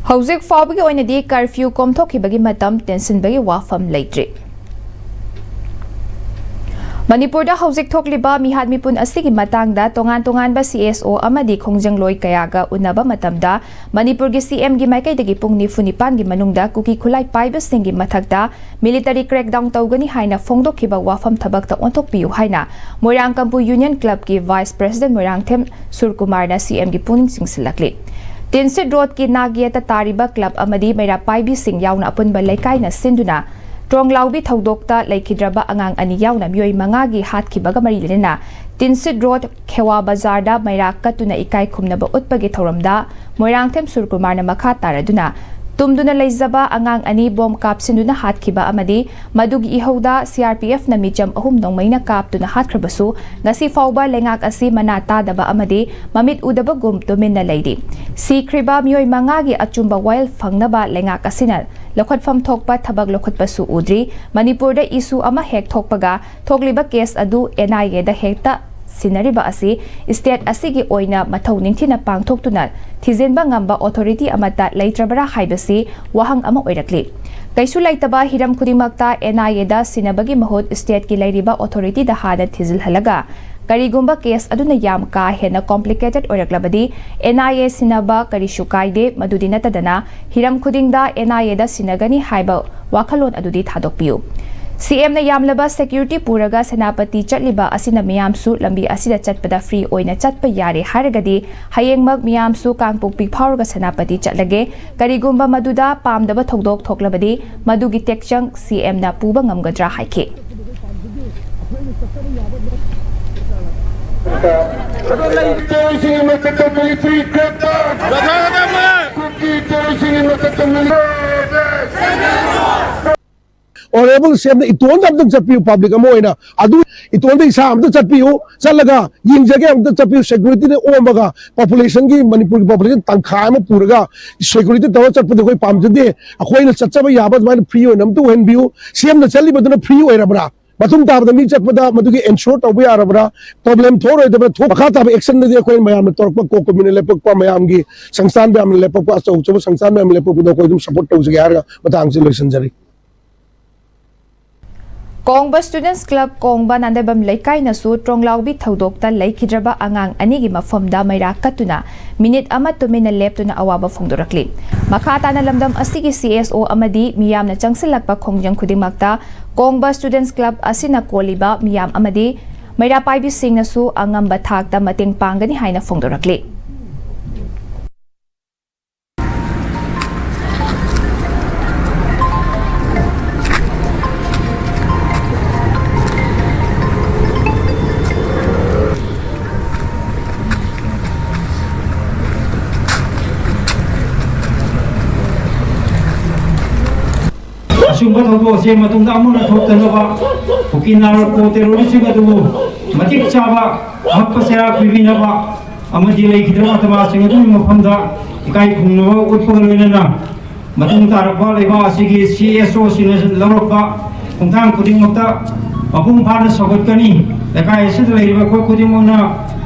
ꯍꯧꯖꯤꯛ ꯐꯥꯎꯕꯒꯤ ꯑꯣꯏꯅꯗꯤ curfew ꯀꯣꯝꯊꯣꯛꯈꯤꯕꯒꯤ ꯃꯇꯝ ꯇꯦꯟꯁꯤꯟꯕꯒꯤ ꯋꯥꯐꯝ ꯂꯩꯇ꯭ꯔꯤ꯫ ꯃꯅꯤꯄꯨꯔꯗ ꯍꯧꯖꯤꯛ ꯊꯣꯛꯂꯤꯕ ꯃꯤꯍꯥꯠ ꯃꯤꯄꯨꯟ ꯑꯁꯤꯒꯤ ꯃꯇꯥꯡꯗ ꯇꯣꯉꯥꯟ ꯇꯣꯉꯥꯟꯕ CSO ꯑꯃꯗꯤ ꯈꯣꯡꯖꯪꯂꯣꯏ ꯀꯌꯥꯒ ꯎꯅꯕ ꯃꯇꯝꯗ, ꯃꯅꯤꯄꯨꯔꯒꯤ CMꯒꯤ ꯃꯥꯏꯀꯩꯗꯒꯤ ꯄꯨꯡ ꯅꯤꯐꯨ ꯅꯤꯄꯥꯟꯒꯤ ꯃꯅꯨꯡꯗ ꯀꯨꯀꯤ ꯈꯨꯠꯂꯥꯏ ꯄꯥꯏꯕꯁꯤꯡꯒꯤ ꯃꯊꯛꯇ military crackdown ꯇꯧꯒꯅꯤ ꯍꯥꯏꯅ ꯐꯣꯡꯗꯣꯛꯈꯤꯕ ꯋꯥꯐꯝ ꯊꯕꯛꯇ ꯑꯣꯟꯊꯣꯛꯄꯤꯌꯨ ꯍꯥꯏꯅ ꯃꯣꯏꯔꯥꯡ Kampu Union Clubꯀꯤ Vice President Moirangthem ꯁꯨꯔꯀꯨꯃꯥꯔꯅ CMꯒꯤ ꯄꯨꯛꯅꯤꯡ ꯆꯤꯡꯁꯤꯜꯂꯛꯂꯤ꯫ ꯇꯤꯟꯁꯤꯠ ꯔꯣꯗꯀꯤ ꯅꯥꯛ ꯌꯦꯠꯇ ꯇꯥꯔꯤꯕ club ꯑꯃꯗꯤ ꯃꯩꯔꯥ ꯄꯥꯏꯕꯤꯁꯤꯡ ꯌꯥꯎꯅ ꯑꯄꯨꯟꯕ ꯂꯩꯀꯥꯏꯅ ꯁꯤꯟꯗꯨꯅ ꯇ꯭ꯔꯣꯡꯂꯥꯎꯕꯤ ꯊꯧꯗꯣꯛꯇ ꯂꯩꯈꯤꯗ꯭ꯔꯕ ꯑꯉꯥꯡ ꯑꯅꯤ ꯌꯥꯎꯅ ꯃꯤꯑꯣꯏ ꯃꯉꯥꯒꯤ ꯍꯥꯠꯈꯤꯕꯒ ꯃꯔꯤ ꯂꯩꯅꯅ ꯇꯤꯟꯁꯤꯠ ꯔꯣꯗ ꯈꯦꯋꯥ ꯕꯖꯥꯔꯗ ꯃꯩꯔꯥ ꯀꯠꯇꯨꯅ ꯏꯀꯥꯏ ꯈꯨꯝꯅꯕ ꯎꯠꯄꯒꯤ ꯊꯧꯔꯝꯗ ꯃꯣꯏꯔꯥꯡꯊꯦꯝ ꯁꯨꯔꯀꯨꯃꯥꯔꯅ ꯃꯈꯥ ꯇꯥꯔꯗꯨꯅ ꯇꯨꯝꯗꯨꯅ ꯂꯩꯖꯕ ꯑꯉꯥꯡ ꯑꯅꯤ ꯕꯣꯝ ꯀꯥꯞꯁꯤꯟꯗꯨꯅ ꯍꯥꯠꯈꯤꯕ ꯑꯃꯗꯤ ꯃꯗꯨꯒꯤ ꯏꯍꯧꯗ CRPFꯅ ꯃꯤꯆꯝ ꯑꯍꯨꯝ ꯅꯣꯡꯃꯩꯅ ꯀꯥꯞꯇꯨꯅ ꯍꯥꯠꯈ꯭ꯔꯕꯁꯨ ꯉꯁꯤ ꯐꯥꯎꯕ ꯂꯩꯉꯥꯛ ꯑꯁꯤ ꯃꯅꯥ ꯇꯥꯗꯕ ꯑꯃꯗꯤ ꯃꯃꯤꯠ ꯎꯗꯕꯒꯨꯝ ꯇꯨꯃꯤꯟꯅ ꯂꯩꯔꯤ꯫ ꯁꯤꯈ꯭ꯔꯤꯕ ꯃꯤꯑꯣꯏ ꯃꯉꯥꯒꯤ ꯑꯆꯨꯝꯕ ꯋꯥꯌꯦꯜ ꯐꯪꯅꯕ ꯂꯩꯉꯥꯛ ꯑꯁꯤꯅ ꯂꯧꯈꯠꯐꯝ ꯊꯣꯛꯄ ꯊꯕꯛ ꯂꯧꯈꯠꯄꯁꯨ ꯎꯗ꯭ꯔꯤ꯫ ꯃꯅꯤꯄꯨꯔꯗ issue ꯑꯃ ꯍꯦꯛ ꯊꯣꯛꯄꯒ ꯊꯣꯛꯂꯤꯕ case ꯑꯗꯨ NIAꯗ ꯍꯦꯛꯇ ꯁꯤꯟꯅꯔꯤꯕ ꯑꯁꯤ state ꯑꯁꯤꯒꯤ ꯑꯣꯏꯅ ꯃꯊꯧ ꯅꯤꯡꯊꯤꯅ ꯄꯥꯡꯊꯣꯛꯇꯨꯅ ꯊꯤꯖꯤꯟꯕ ꯉꯝꯕ authority ꯑꯃꯠꯇ ꯂꯩꯇ꯭ꯔꯕꯔꯥ ꯍꯥꯏꯕꯁꯤ ꯋꯥꯍꯪ ꯑꯃ ꯑꯣꯏꯔꯛꯂꯤ꯫ ꯀꯩꯁꯨ ꯂꯩꯇꯕ ꯍꯤꯔꯝ ꯈꯨꯗꯤꯡꯃꯛꯇ N I A ꯗ ꯁꯤꯟꯅꯕꯒꯤ ꯃꯍꯨꯠ state ꯀꯤ ꯂꯩꯔꯤꯕ authority ꯗ ꯍꯥꯟꯅ ꯊꯤꯖꯤꯜꯍꯜꯂꯒ, ꯀꯔꯤꯒꯨꯝꯕ case ꯑꯗꯨꯅ ꯌꯥꯝ ꯀꯥ ꯍꯦꯟꯅ complicated ꯑꯣꯏꯔꯛꯂꯕꯗꯤ, N I A ꯁꯤꯟꯅꯕ ꯀꯔꯤꯁꯨ ꯀꯥꯏꯗꯦ꯫ ꯃꯗꯨꯗꯤ ꯅꯠꯇꯗꯅ, ꯍꯤꯔꯝ ꯈꯨꯗꯤꯡꯗ N I A ꯗ ꯁꯤꯟꯅꯒꯅꯤ ꯍꯥꯏꯕ ꯋꯥꯈꯜꯂꯣꯟ ꯑꯗꯨꯗꯤ ꯊꯥꯗꯣꯛꯄꯤꯌꯨ꯫ C M ꯅ ꯌꯥꯝꯂꯕ security ꯄꯨꯔꯒ ꯁꯦꯅꯥꯄꯇꯤ ꯆꯠꯂꯤꯕ ꯑꯁꯤꯅ ꯃꯤꯌꯥꯝꯁꯨ ꯂꯝꯕꯤ ꯑꯁꯤꯗ ꯆꯠꯄꯗ free ꯑꯣꯏꯅ ꯆꯠꯄ ꯌꯥꯔꯦ ꯍꯥꯏꯔꯒꯗꯤ, ꯍꯌꯦꯡꯃꯛ ꯃꯤꯌꯥꯝꯁꯨ ꯀꯥꯡꯄꯣꯛꯄꯤ ꯐꯥꯎꯔꯒ ꯁꯦꯅꯥꯄꯇꯤ ꯆꯠꯂꯒꯦ꯫ ꯀꯔꯤꯒꯨꯝꯕ ꯃꯗꯨꯗ ꯄꯥꯝꯗꯕ ꯊꯧꯗꯣꯛ ꯊꯣꯛꯂꯕꯗꯤ, ꯃꯗꯨꯒꯤ ꯇꯦꯛꯆꯪ C M ꯅ ꯄꯨꯕ ꯉꯝꯒꯗ꯭ꯔꯥ ꯍꯥꯏꯈꯤ꯫ Honourable C M ꯅ ꯏꯇꯣꯟꯗ ꯑꯝꯇꯪ ꯆꯠꯄꯤꯌꯨ, public ꯑꯃ ꯑꯣꯏꯅ꯫ ꯑꯗꯨ ꯏꯇꯣꯟꯗ ꯏꯁꯥ ꯑꯝꯇ ꯆꯠꯄꯤꯌꯨ, ꯆꯠꯂꯒ ꯌꯦꯡꯖꯒꯦ, ꯑꯝꯇ ꯆꯠꯄꯤꯌꯨ꯫ Security ꯅ ꯑꯣꯝꯃꯒ population ꯒꯤ, ꯃꯅꯤꯄꯨꯔꯒꯤ population ꯇꯪꯈꯥꯏ ꯑꯃ ꯄꯨꯔꯒ security ꯇꯧꯔ ꯆꯠꯄꯗꯤ ꯑꯩꯈꯣꯏ ꯄꯥꯝꯖꯗꯦ꯫ ꯑꯩꯈꯣꯏꯅ ꯆꯠꯆꯕ ꯌꯥꯕ ꯑꯗꯨꯃꯥꯏꯅ free ꯑꯣꯏꯅ ꯑꯝꯇ ꯑꯣꯏꯍꯟꯕꯤꯌꯨ꯫ C M ꯅ ꯆꯠꯂꯤꯕꯗꯨꯅ free ꯑꯣꯏꯔꯕ꯭ꯔꯥ? ꯃꯇꯨꯡ ꯇꯥꯕꯗ ꯃꯤ ꯆꯠꯄꯗ ꯃꯗꯨꯒꯤ ensure ꯇꯧꯕ ꯌꯥꯔꯕ꯭ꯔꯥ? Problem ꯊꯣꯛꯑꯔꯣꯏꯗꯕ꯭ꯔꯥ? ꯊꯣꯛ-, ꯃꯈꯥ ꯇꯥꯕ action ꯗꯗꯤ ꯑꯩꯈꯣꯏ ꯃꯌꯥꯝꯅ ꯇꯧꯔꯛꯄ, core committee ꯅ ꯂꯦꯞꯄꯛꯄ, ꯃꯌꯥꯝꯒꯤ ꯁꯪꯁꯊꯥꯟ ꯃꯌꯥꯝꯅ ꯂꯦꯞꯄꯛꯄ, ꯑꯆꯧ ꯑꯆꯧꯕ ꯁꯪꯁꯊꯥꯟ ꯃꯌꯥꯝꯅ ꯂꯦꯞꯄꯛꯄꯗꯣ ꯑꯩꯈꯣꯏ ꯑꯗꯨꯝ support ꯇꯧꯖꯒꯦ ꯍꯥꯏꯔꯒ ꯃꯇꯥꯡꯁꯤ ꯂꯣꯏꯁꯤꯟꯖꯔꯤ꯫ ꯀꯣꯡꯕ Students Club ꯀꯣꯡꯕ ꯅꯥꯟꯗꯥꯏꯕꯝ ꯂꯩꯀꯥꯏꯅꯁꯨ ꯇ꯭ꯔꯣꯡꯂꯥꯎꯕꯤ ꯊꯧꯗꯣꯛꯇ ꯂꯩꯈꯤꯗ꯭ꯔꯕ ꯑꯉꯥꯡ ꯑꯅꯤꯒꯤ ꯃꯐꯝꯗ ꯃꯩꯔꯥ ꯀꯠꯇꯨꯅ minute ꯑꯃ ꯇꯨꯃꯤꯟꯅ ꯂꯦꯞꯇꯨꯅ ꯑꯋꯥꯕ ꯐꯣꯡꯗꯣꯔꯛꯂꯤ꯫ ꯃꯈꯥ ꯇꯥꯅ ꯂꯝꯗꯝ ꯑꯁꯤꯒꯤ C S O ꯑꯃꯗꯤ ꯃꯤꯌꯥꯝꯅ ꯆꯪꯁꯤꯜꯂꯛꯄ ꯈꯣꯡꯖꯪ ꯈꯨꯗꯤꯡꯃꯛꯇ ꯀꯣꯡꯕ Students Club ꯑꯁꯤꯅ ꯀꯣꯜꯂꯤꯕ ꯃꯤꯌꯥꯝ ꯑꯃꯗꯤ ꯃꯩꯔꯥ ꯄꯥꯏꯕꯤꯁꯤꯡꯅꯁꯨ ꯑꯉꯝꯕ ꯊꯥꯛꯇ ꯃꯇꯦꯡ ꯄꯥꯡꯒꯅꯤ ꯍꯥꯏꯅ ꯐꯣꯡꯗꯣꯔꯛꯂꯤ꯫ ꯑꯁꯤꯒꯨꯝꯕ ꯊꯧꯗꯣꯛ ꯑꯁꯤ ꯃꯇꯨꯡꯗ ꯑꯃꯨꯛ ꯍꯟꯅ ꯊꯣꯛꯇꯅꯕ ꯀꯨꯀꯤ ꯅꯥꯔꯣ ꯀꯣ terrorist ꯁꯤꯡ ꯑꯗꯨꯕꯨ ꯃꯇꯤꯛ ꯆꯥꯕ ꯑꯉꯛꯄ ꯆꯩꯔꯥꯛ ꯄꯤꯕꯤꯅꯕ ꯑꯃꯗꯤ ꯂꯩꯈꯤꯗ꯭ꯔꯕ ꯑꯇꯃꯥꯁꯤꯡ ꯑꯗꯨꯒꯤ ꯃꯐꯝꯗ ꯏꯀꯥꯏ ꯈꯨꯝꯅꯕ ꯎꯠꯄꯒ ꯂꯣꯏꯅꯅ ꯃꯇꯨꯡ ꯇꯥꯔꯛꯄ ꯂꯩꯕꯥꯛ ꯑꯁꯤꯒꯤ C S O ꯁꯤꯡꯅ ꯂꯧꯔꯛꯄ ꯈꯣꯡꯊꯥꯡ ꯈꯨꯗꯤꯡꯃꯛꯇ ꯃꯄꯨꯡ ꯐꯥꯅ ꯁꯧꯒꯠꯀꯅꯤ꯫ ꯂꯩꯀꯥꯏ ꯑꯁꯤꯗ ꯂꯩꯔꯤꯕ ꯑꯩꯈꯣꯏ ꯈꯨꯗꯤꯡꯃꯛꯅ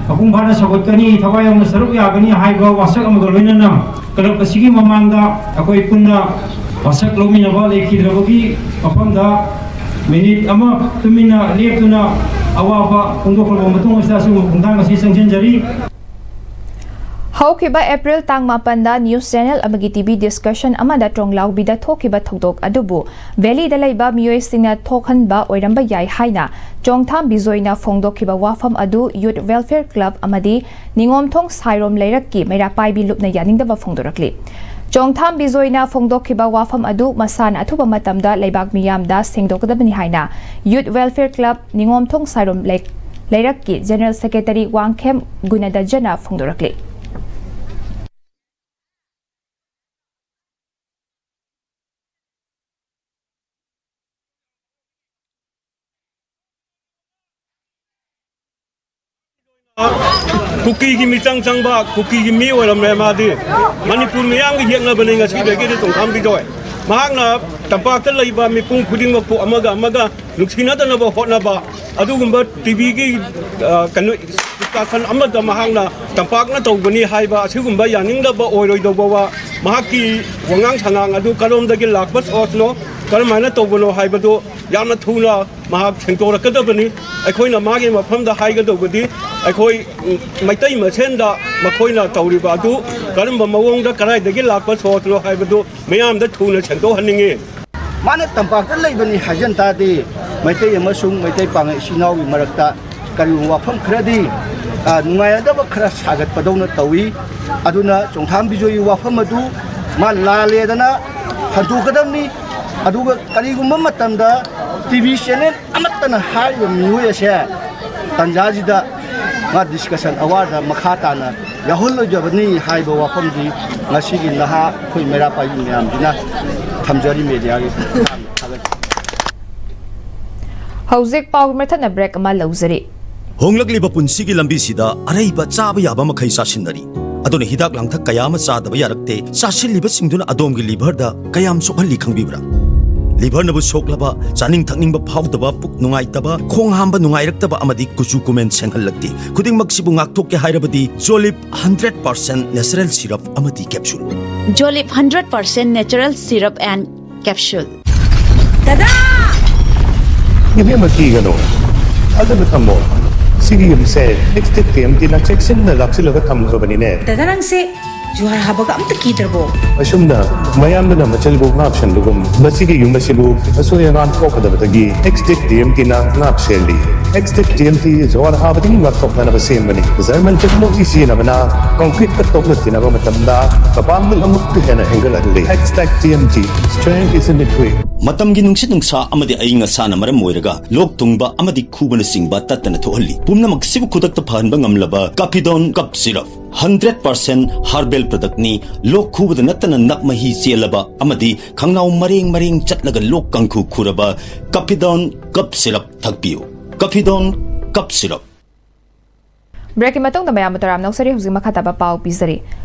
ꯃꯄꯨꯡ ꯐꯥꯅ ꯁꯧꯒꯠꯀꯅꯤ, ꯊꯋꯥꯏ ꯌꯥꯎꯅ ꯁꯔꯨꯛ ꯌꯥꯒꯅꯤ ꯍꯥꯏꯕ ꯋꯥꯁꯛ ꯑꯃꯒ ꯂꯣꯏꯅꯅ ꯀ꯭ꯂꯕ ꯑꯁꯤꯒꯤ ꯃꯃꯥꯡꯗ ꯑꯩꯈꯣꯏ ꯄꯨꯟꯅ ꯋꯥꯁꯛ ꯂꯧꯃꯤꯟꯅꯕ ꯂꯩꯈꯤꯗ꯭ꯔꯕꯒꯤ ꯃꯐꯝꯗ ꯃꯤꯅꯤꯠ ꯑꯃ ꯇꯨꯃꯤꯟꯅ ꯂꯦꯞꯇꯨꯅ ꯑꯋꯥꯕ ꯐꯣꯡꯗꯣꯛꯂꯕ ꯃꯇꯨꯡ ꯑꯁꯤꯗ ꯑꯁꯤꯒꯨꯝꯕ ꯈꯣꯡꯊꯥꯡ ꯑꯁꯤ ꯆꯪꯁꯤꯟꯖꯔꯤ꯫ ꯍꯧꯈꯤꯕ ꯑꯦꯄ꯭ꯔꯤꯜ ꯇꯥꯡ ꯃꯥꯄꯟꯗ news channel ꯑꯃꯒꯤ T V discussion ꯑꯃꯗ ꯇ꯭ꯔꯣꯡꯂꯥꯎꯕꯤꯗ ꯊꯣꯛꯈꯤꯕ ꯊꯧꯗꯣꯛ ꯑꯗꯨꯕꯨ valley ꯗ ꯂꯩꯕ ꯃꯤꯑꯣꯏꯁꯤꯡꯅ ꯊꯣꯛꯍꯟꯕ ꯑꯣꯏꯔꯝꯕ ꯌꯥꯏ ꯍꯥꯏꯅ ꯆꯣꯡꯊꯥꯝ ꯕꯤꯖꯣꯏꯅ ꯐꯣꯡꯗꯣꯛꯈꯤꯕ ꯋꯥꯐꯝ ꯑꯗꯨ Youth Welfare Club ꯑꯃꯗꯤ ꯅꯤꯉꯣꯝꯊꯣꯡ ꯁꯥꯏꯔꯣꯝ ꯂꯩꯔꯛꯀꯤ ꯃꯩꯔꯥ ꯄꯥꯏꯕꯤ ꯂꯨꯞꯅ ꯌꯥꯅꯤꯡꯗꯕ ꯐꯣꯡꯗꯣꯔꯛꯂꯤ꯫ ꯆꯣꯡꯊꯥꯝ ꯕꯤꯖꯣꯏꯅ ꯐꯣꯡꯗꯣꯛꯈꯤꯕ ꯋꯥꯐꯝ ꯑꯗꯨ ꯃꯁꯥꯅ ꯑꯊꯨꯕ ꯃꯇꯝꯗ ꯂꯩꯕꯥꯛ ꯃꯤꯌꯥꯝꯗ ꯁꯦꯡꯗꯣꯛꯀꯗꯕꯅꯤ ꯍꯥꯏꯅ Youth Welfare Club ꯅꯤꯉꯣꯝꯊꯣꯡ ꯁꯥꯏꯔꯣꯝ ꯂꯩ-, ꯂꯩꯔꯛꯀꯤ General Secretary ꯋꯥꯡꯈꯦꯝ ꯒꯨꯅꯗꯖꯅ ꯐꯣꯡꯗꯣꯔꯛꯂꯤ꯫ ꯀꯨꯀꯤꯒꯤ ꯃꯤꯆꯪ ꯆꯪꯕ ꯀꯨꯀꯤꯒꯤ ꯃꯤ ꯑꯣꯏꯔꯝꯂꯦ ꯃꯥꯗꯤ꯫ ꯃꯅꯤꯄꯨꯔ ꯃꯤꯌꯥꯝꯒ ꯌꯦꯛꯅꯕꯅꯤ ꯉꯁꯤꯗꯒꯤꯗꯤ ꯆꯣꯡꯊꯥꯝ ꯕꯤꯖꯣꯏ꯫ ꯃꯍꯥꯛꯅ ꯇꯝꯄꯥꯛꯇ ꯂꯩꯕ ꯃꯤꯄꯨꯝ ꯈꯨꯗꯤꯡꯃꯛꯄꯨ ꯑꯃꯒ ꯑꯃꯒ ꯅꯨꯡꯁꯤꯅꯗꯅꯕ ꯍꯣꯠꯅꯕ, ꯑꯗꯨꯒꯨꯝꯕ T V ꯒꯤ, ꯑ, ꯀꯩꯅꯣ, discussion ꯑꯃꯗ ꯃꯍꯥꯛꯅ ꯇꯝꯄꯥꯛꯅ ꯇꯧꯕꯅꯤ ꯍꯥꯏꯕ ꯑꯁꯤꯒꯨꯝꯕ ꯌꯥꯅꯤꯡꯗꯕ ꯑꯣꯏꯔꯣꯏꯗꯧꯕ ꯋꯥ, ꯃꯍꯥꯛꯀꯤ ꯋꯥꯉꯥꯡ ꯁꯉꯥꯡ ꯑꯗꯨ ꯀꯔꯣꯝꯗꯒꯤ ꯂꯥꯛꯄ source ꯅꯣ, ꯀꯔꯝꯍꯥꯏꯅ ꯇꯧꯕꯅꯣ ꯍꯥꯏꯕꯗꯨ ꯌꯥꯝꯅ ꯊꯨꯅ ꯃꯍꯥꯛ ꯁꯦꯡꯗꯣꯔꯛꯀꯗꯕꯅꯤ꯫ ꯑꯩꯈꯣꯏꯅ ꯃꯥꯒꯤ ꯃꯐꯝꯗ ꯍꯥꯏꯒꯗꯧꯕꯗꯤ ꯑꯩꯈꯣꯏ, ꯎꯝ, ꯃꯩꯇꯩ ꯃꯁꯦꯟꯗ ꯃꯈꯣꯏꯅ ꯇꯧꯔꯤꯕ ꯑꯗꯨ ꯀꯔꯝꯕ ꯃꯑꯣꯡꯗ ꯀꯗꯥꯏꯗꯒꯤ ꯂꯥꯛꯄ source ꯅꯣ ꯍꯥꯏꯕꯗꯨ ꯃꯤꯌꯥꯝꯗ ꯊꯨꯅ ꯁꯦꯡꯗꯣꯛꯍꯟꯅꯤꯡꯉꯤ꯫ ꯃꯥꯅ ꯇꯝꯄꯥꯛꯇ ꯂꯩꯕꯅꯤ ꯍꯥꯏꯖꯟ ꯇꯥꯔꯗꯤ ꯃꯩꯇꯩ ꯑꯃꯁꯨꯡ ꯃꯩꯇꯩ ꯄꯥꯉꯜ ꯏꯆꯤꯟ ꯏꯅꯥꯎꯒꯤ ꯃꯔꯛꯇ ꯀꯔꯤꯒꯨꯝꯕ ꯋꯥꯐꯝ ꯈꯔꯗꯤ, ꯑ, ꯅꯨꯡꯉꯥꯏꯅꯗꯕ ꯈꯔ ꯁꯥꯒꯠꯄꯗꯧꯅ ꯇꯧꯏ꯫ ꯑꯗꯨꯅ ꯆꯣꯡꯊꯥꯝ ꯕꯤꯖꯣꯏꯒꯤ ꯋꯥꯐꯝ ꯑꯗꯨ ꯃꯥ ꯂꯥꯜꯂꯦꯗꯅ ꯍꯟꯗꯣꯛꯀꯗꯕꯅꯤ꯫ ꯑꯗꯨꯒ ꯀꯔꯤꯒꯨꯝꯕ ꯃꯇꯝꯗ T V channel ꯑꯃꯠꯇꯅ ꯍꯥꯏꯔꯤꯕ ꯃꯤꯑꯣꯏ ꯑꯁꯦ ꯇꯟꯖꯥꯁꯤꯗ ꯃꯥ discussion ꯑꯋꯥꯔꯗ ꯃꯈꯥ ꯇꯥꯅ ꯌꯥꯎꯍꯜꯂꯣꯏꯗꯕꯅꯤ ꯍꯥꯏꯕ ꯋꯥꯐꯝꯗꯤ ꯉꯁꯤꯒꯤ ꯅꯍꯥ ꯑꯩꯈꯣꯏ ꯃꯩꯔꯥ ꯄꯥꯏꯕꯤ ꯃꯌꯥꯝꯁꯤꯅ ꯊꯝꯖꯔꯤ mediaꯒꯤ ꯊꯥꯒꯠꯆꯔꯤ꯫ ꯍꯧꯖꯤꯛ ꯄꯥꯎꯒꯤ ꯃꯊꯠꯅ break ꯑꯃ ꯂꯧꯖꯔꯤ꯫ ꯍꯣꯡꯂꯛꯂꯤꯕ ꯄꯨꯟꯁꯤꯒꯤ ꯂꯝꯕꯤꯁꯤꯗ ꯑꯔꯩꯕ ꯆꯥꯕ ꯌꯥꯕ ꯃꯈꯩ ꯆꯥꯁꯤꯟꯅꯔꯤ꯫ ꯑꯗꯨꯅ ꯍꯤꯗꯥꯛ ꯂꯥꯡꯊꯛ ꯀꯌꯥ ꯑꯃ ꯆꯥꯗꯕ ꯌꯥꯔꯛꯇꯦ꯫ ꯆꯥꯁꯤꯜꯂꯤꯕꯁꯤꯡꯗꯨꯅ ꯑꯗꯣꯝꯒꯤ liverꯗ ꯀꯌꯥꯝ ꯁꯣꯛꯍꯜꯂꯤ ꯈꯪꯕꯤꯕ꯭ꯔꯥ? ꯂꯤꯚꯔꯅꯕꯨ ꯁꯣꯛꯂꯕ, ꯆꯥꯅꯤꯡ ꯊꯛꯅꯤꯡꯕ ꯐꯥꯎꯗꯕ, ꯄꯨꯛ ꯅꯨꯡꯉꯥꯏꯇꯕ, ꯈꯣꯡ ꯍꯥꯝꯕ ꯅꯨꯡꯉꯥꯏꯔꯛꯇꯕ ꯑꯃꯗꯤ ꯀꯨꯆꯨ ꯀꯨꯃꯦꯟ ꯁꯦꯡꯍꯜꯂꯛꯇꯦ꯫ ꯈꯨꯗꯤꯡꯃꯛꯁꯤꯕꯨ ꯉꯥꯛꯊꯣꯛꯀꯦ ꯍꯥꯏꯔꯕꯗꯤ ꯖꯣꯂꯤꯞ ꯍꯟꯗ꯭ꯔꯦꯠ ꯄꯥꯔꯁꯦꯟ ꯅꯦꯆꯔꯦꯜ ꯁꯤꯔꯞ ꯑꯃꯗꯤ capsule. Jolib hundred percent natural syrup and capsule. ꯗꯗꯥ! ꯏꯕꯦꯝꯃ, ꯀꯤꯒꯅꯨ, ꯊꯥꯖꯕ ꯊꯝꯃꯣ꯫ ꯁꯤꯒꯤ ꯌꯨꯝꯁꯦ ꯑꯦꯛꯁꯇꯦꯛ ꯇꯤ ꯑꯦꯝ ꯇꯤꯅ ꯆꯦꯛꯁꯤꯟꯅ ꯂꯥꯛꯁꯤꯜꯂꯒ ꯊꯝꯈ꯭ꯔꯕꯅꯤꯅꯦ꯫ ꯗꯗꯥ, ꯅꯪꯁꯦ ꯖꯨꯍꯥꯔ ꯍꯥꯕꯒ ꯑꯝꯇ ꯀꯤꯗ꯭ꯔꯕꯣ? ꯑꯁꯨꯝꯅ ꯃꯌꯥꯝꯗꯨꯅ ꯃꯆꯜꯕꯨ ꯉꯥꯛ ꯁꯦꯟꯕꯒꯨꯝ, ꯃꯁꯤꯒꯤ ꯌꯨꯝ ꯑꯁꯤꯕꯨ ꯑꯁꯣꯏ ꯑꯉꯥꯝ ꯊꯣꯛꯀꯗꯕꯗꯒꯤ ꯑꯦꯛꯁꯇꯦꯛ ꯇꯤ ꯑꯦꯝ ꯇꯤꯅ ꯉꯥꯛ ꯁꯦꯜꯂꯤ꯫ ꯑꯦꯛꯁꯇꯦꯛ ꯇꯤ ꯑꯦꯝ ꯇꯤ ꯖꯨꯍꯥꯔ ꯍꯥꯕꯗꯒꯤ ꯉꯥꯛꯊꯣꯛꯅꯅꯕ ꯁꯦꯝꯕꯅꯤ꯫ ꯖꯔꯃꯟ ꯇꯦꯛꯅꯣꯂꯣꯖꯤ ꯁꯤꯖꯤꯟꯅꯕꯅ ꯀꯪꯀ꯭ꯔꯤꯠꯀ ꯇꯣꯛꯅ ꯇꯤꯟꯅꯕ ꯃꯇꯝꯗ ꯃꯄꯥꯡꯒꯜ ꯑꯃꯨꯛꯀ ꯍꯦꯟꯅ ꯍꯦꯟꯒꯠꯍꯜꯂꯤ꯫ Xtech T M T, strength is in the grit. ꯃꯇꯝꯒꯤ ꯅꯨꯡꯁꯤꯠ ꯅꯨꯡꯁꯥ ꯑꯃꯗꯤ ꯑꯏꯪ ꯑꯁꯥꯅ ꯃꯔꯝ ꯑꯣꯏꯔꯒ ꯂꯣꯛ ꯊꯨꯡꯕ ꯑꯃꯗꯤ ꯈꯨꯕꯅꯆꯤꯡꯕ ꯇꯠꯇꯅ ꯊꯣꯛꯍꯜꯂꯤ꯫ ꯄꯨꯝꯅꯃꯛꯁꯤꯕꯨ ꯈꯨꯗꯛꯇ ꯐꯍꯟꯕ ꯉꯝꯂꯕ ꯀꯥꯐꯤꯗꯣꯟ cough syrup. Hundred percent herbal ꯄ꯭ꯔꯗꯛꯅꯤ꯫ ꯂꯣꯛ ꯈꯨꯕꯗ ꯅꯠꯇꯅ ꯅꯞ ꯃꯍꯤ ꯆꯦꯜꯂꯕ ꯑꯃꯗꯤ ꯈꯪꯅꯥꯎ ꯃꯔꯦꯡ ꯃꯔꯦꯡ ꯆꯠꯂꯒ ꯂꯣꯛ ꯀꯥꯡꯈꯨ ꯈꯨꯔꯕ ꯀꯥꯐꯤꯗꯣꯟ ꯀꯞ ꯁꯤꯔꯞ ꯊꯛꯄꯤꯌꯨ꯫ ꯀꯥꯐꯤꯗꯣꯟ cough syrup. ꯕ꯭ꯔꯦꯛꯀꯤ ꯃꯇꯨꯡꯗ ꯃꯌꯥꯝꯕꯨ ꯇꯔꯥꯝꯅ ꯑꯣꯛꯆꯔꯤ꯫ ꯍꯧꯖꯤꯛ ꯃꯈꯥ ꯇꯥꯕ ꯄꯥꯎ ꯄꯤꯖꯔꯤ꯫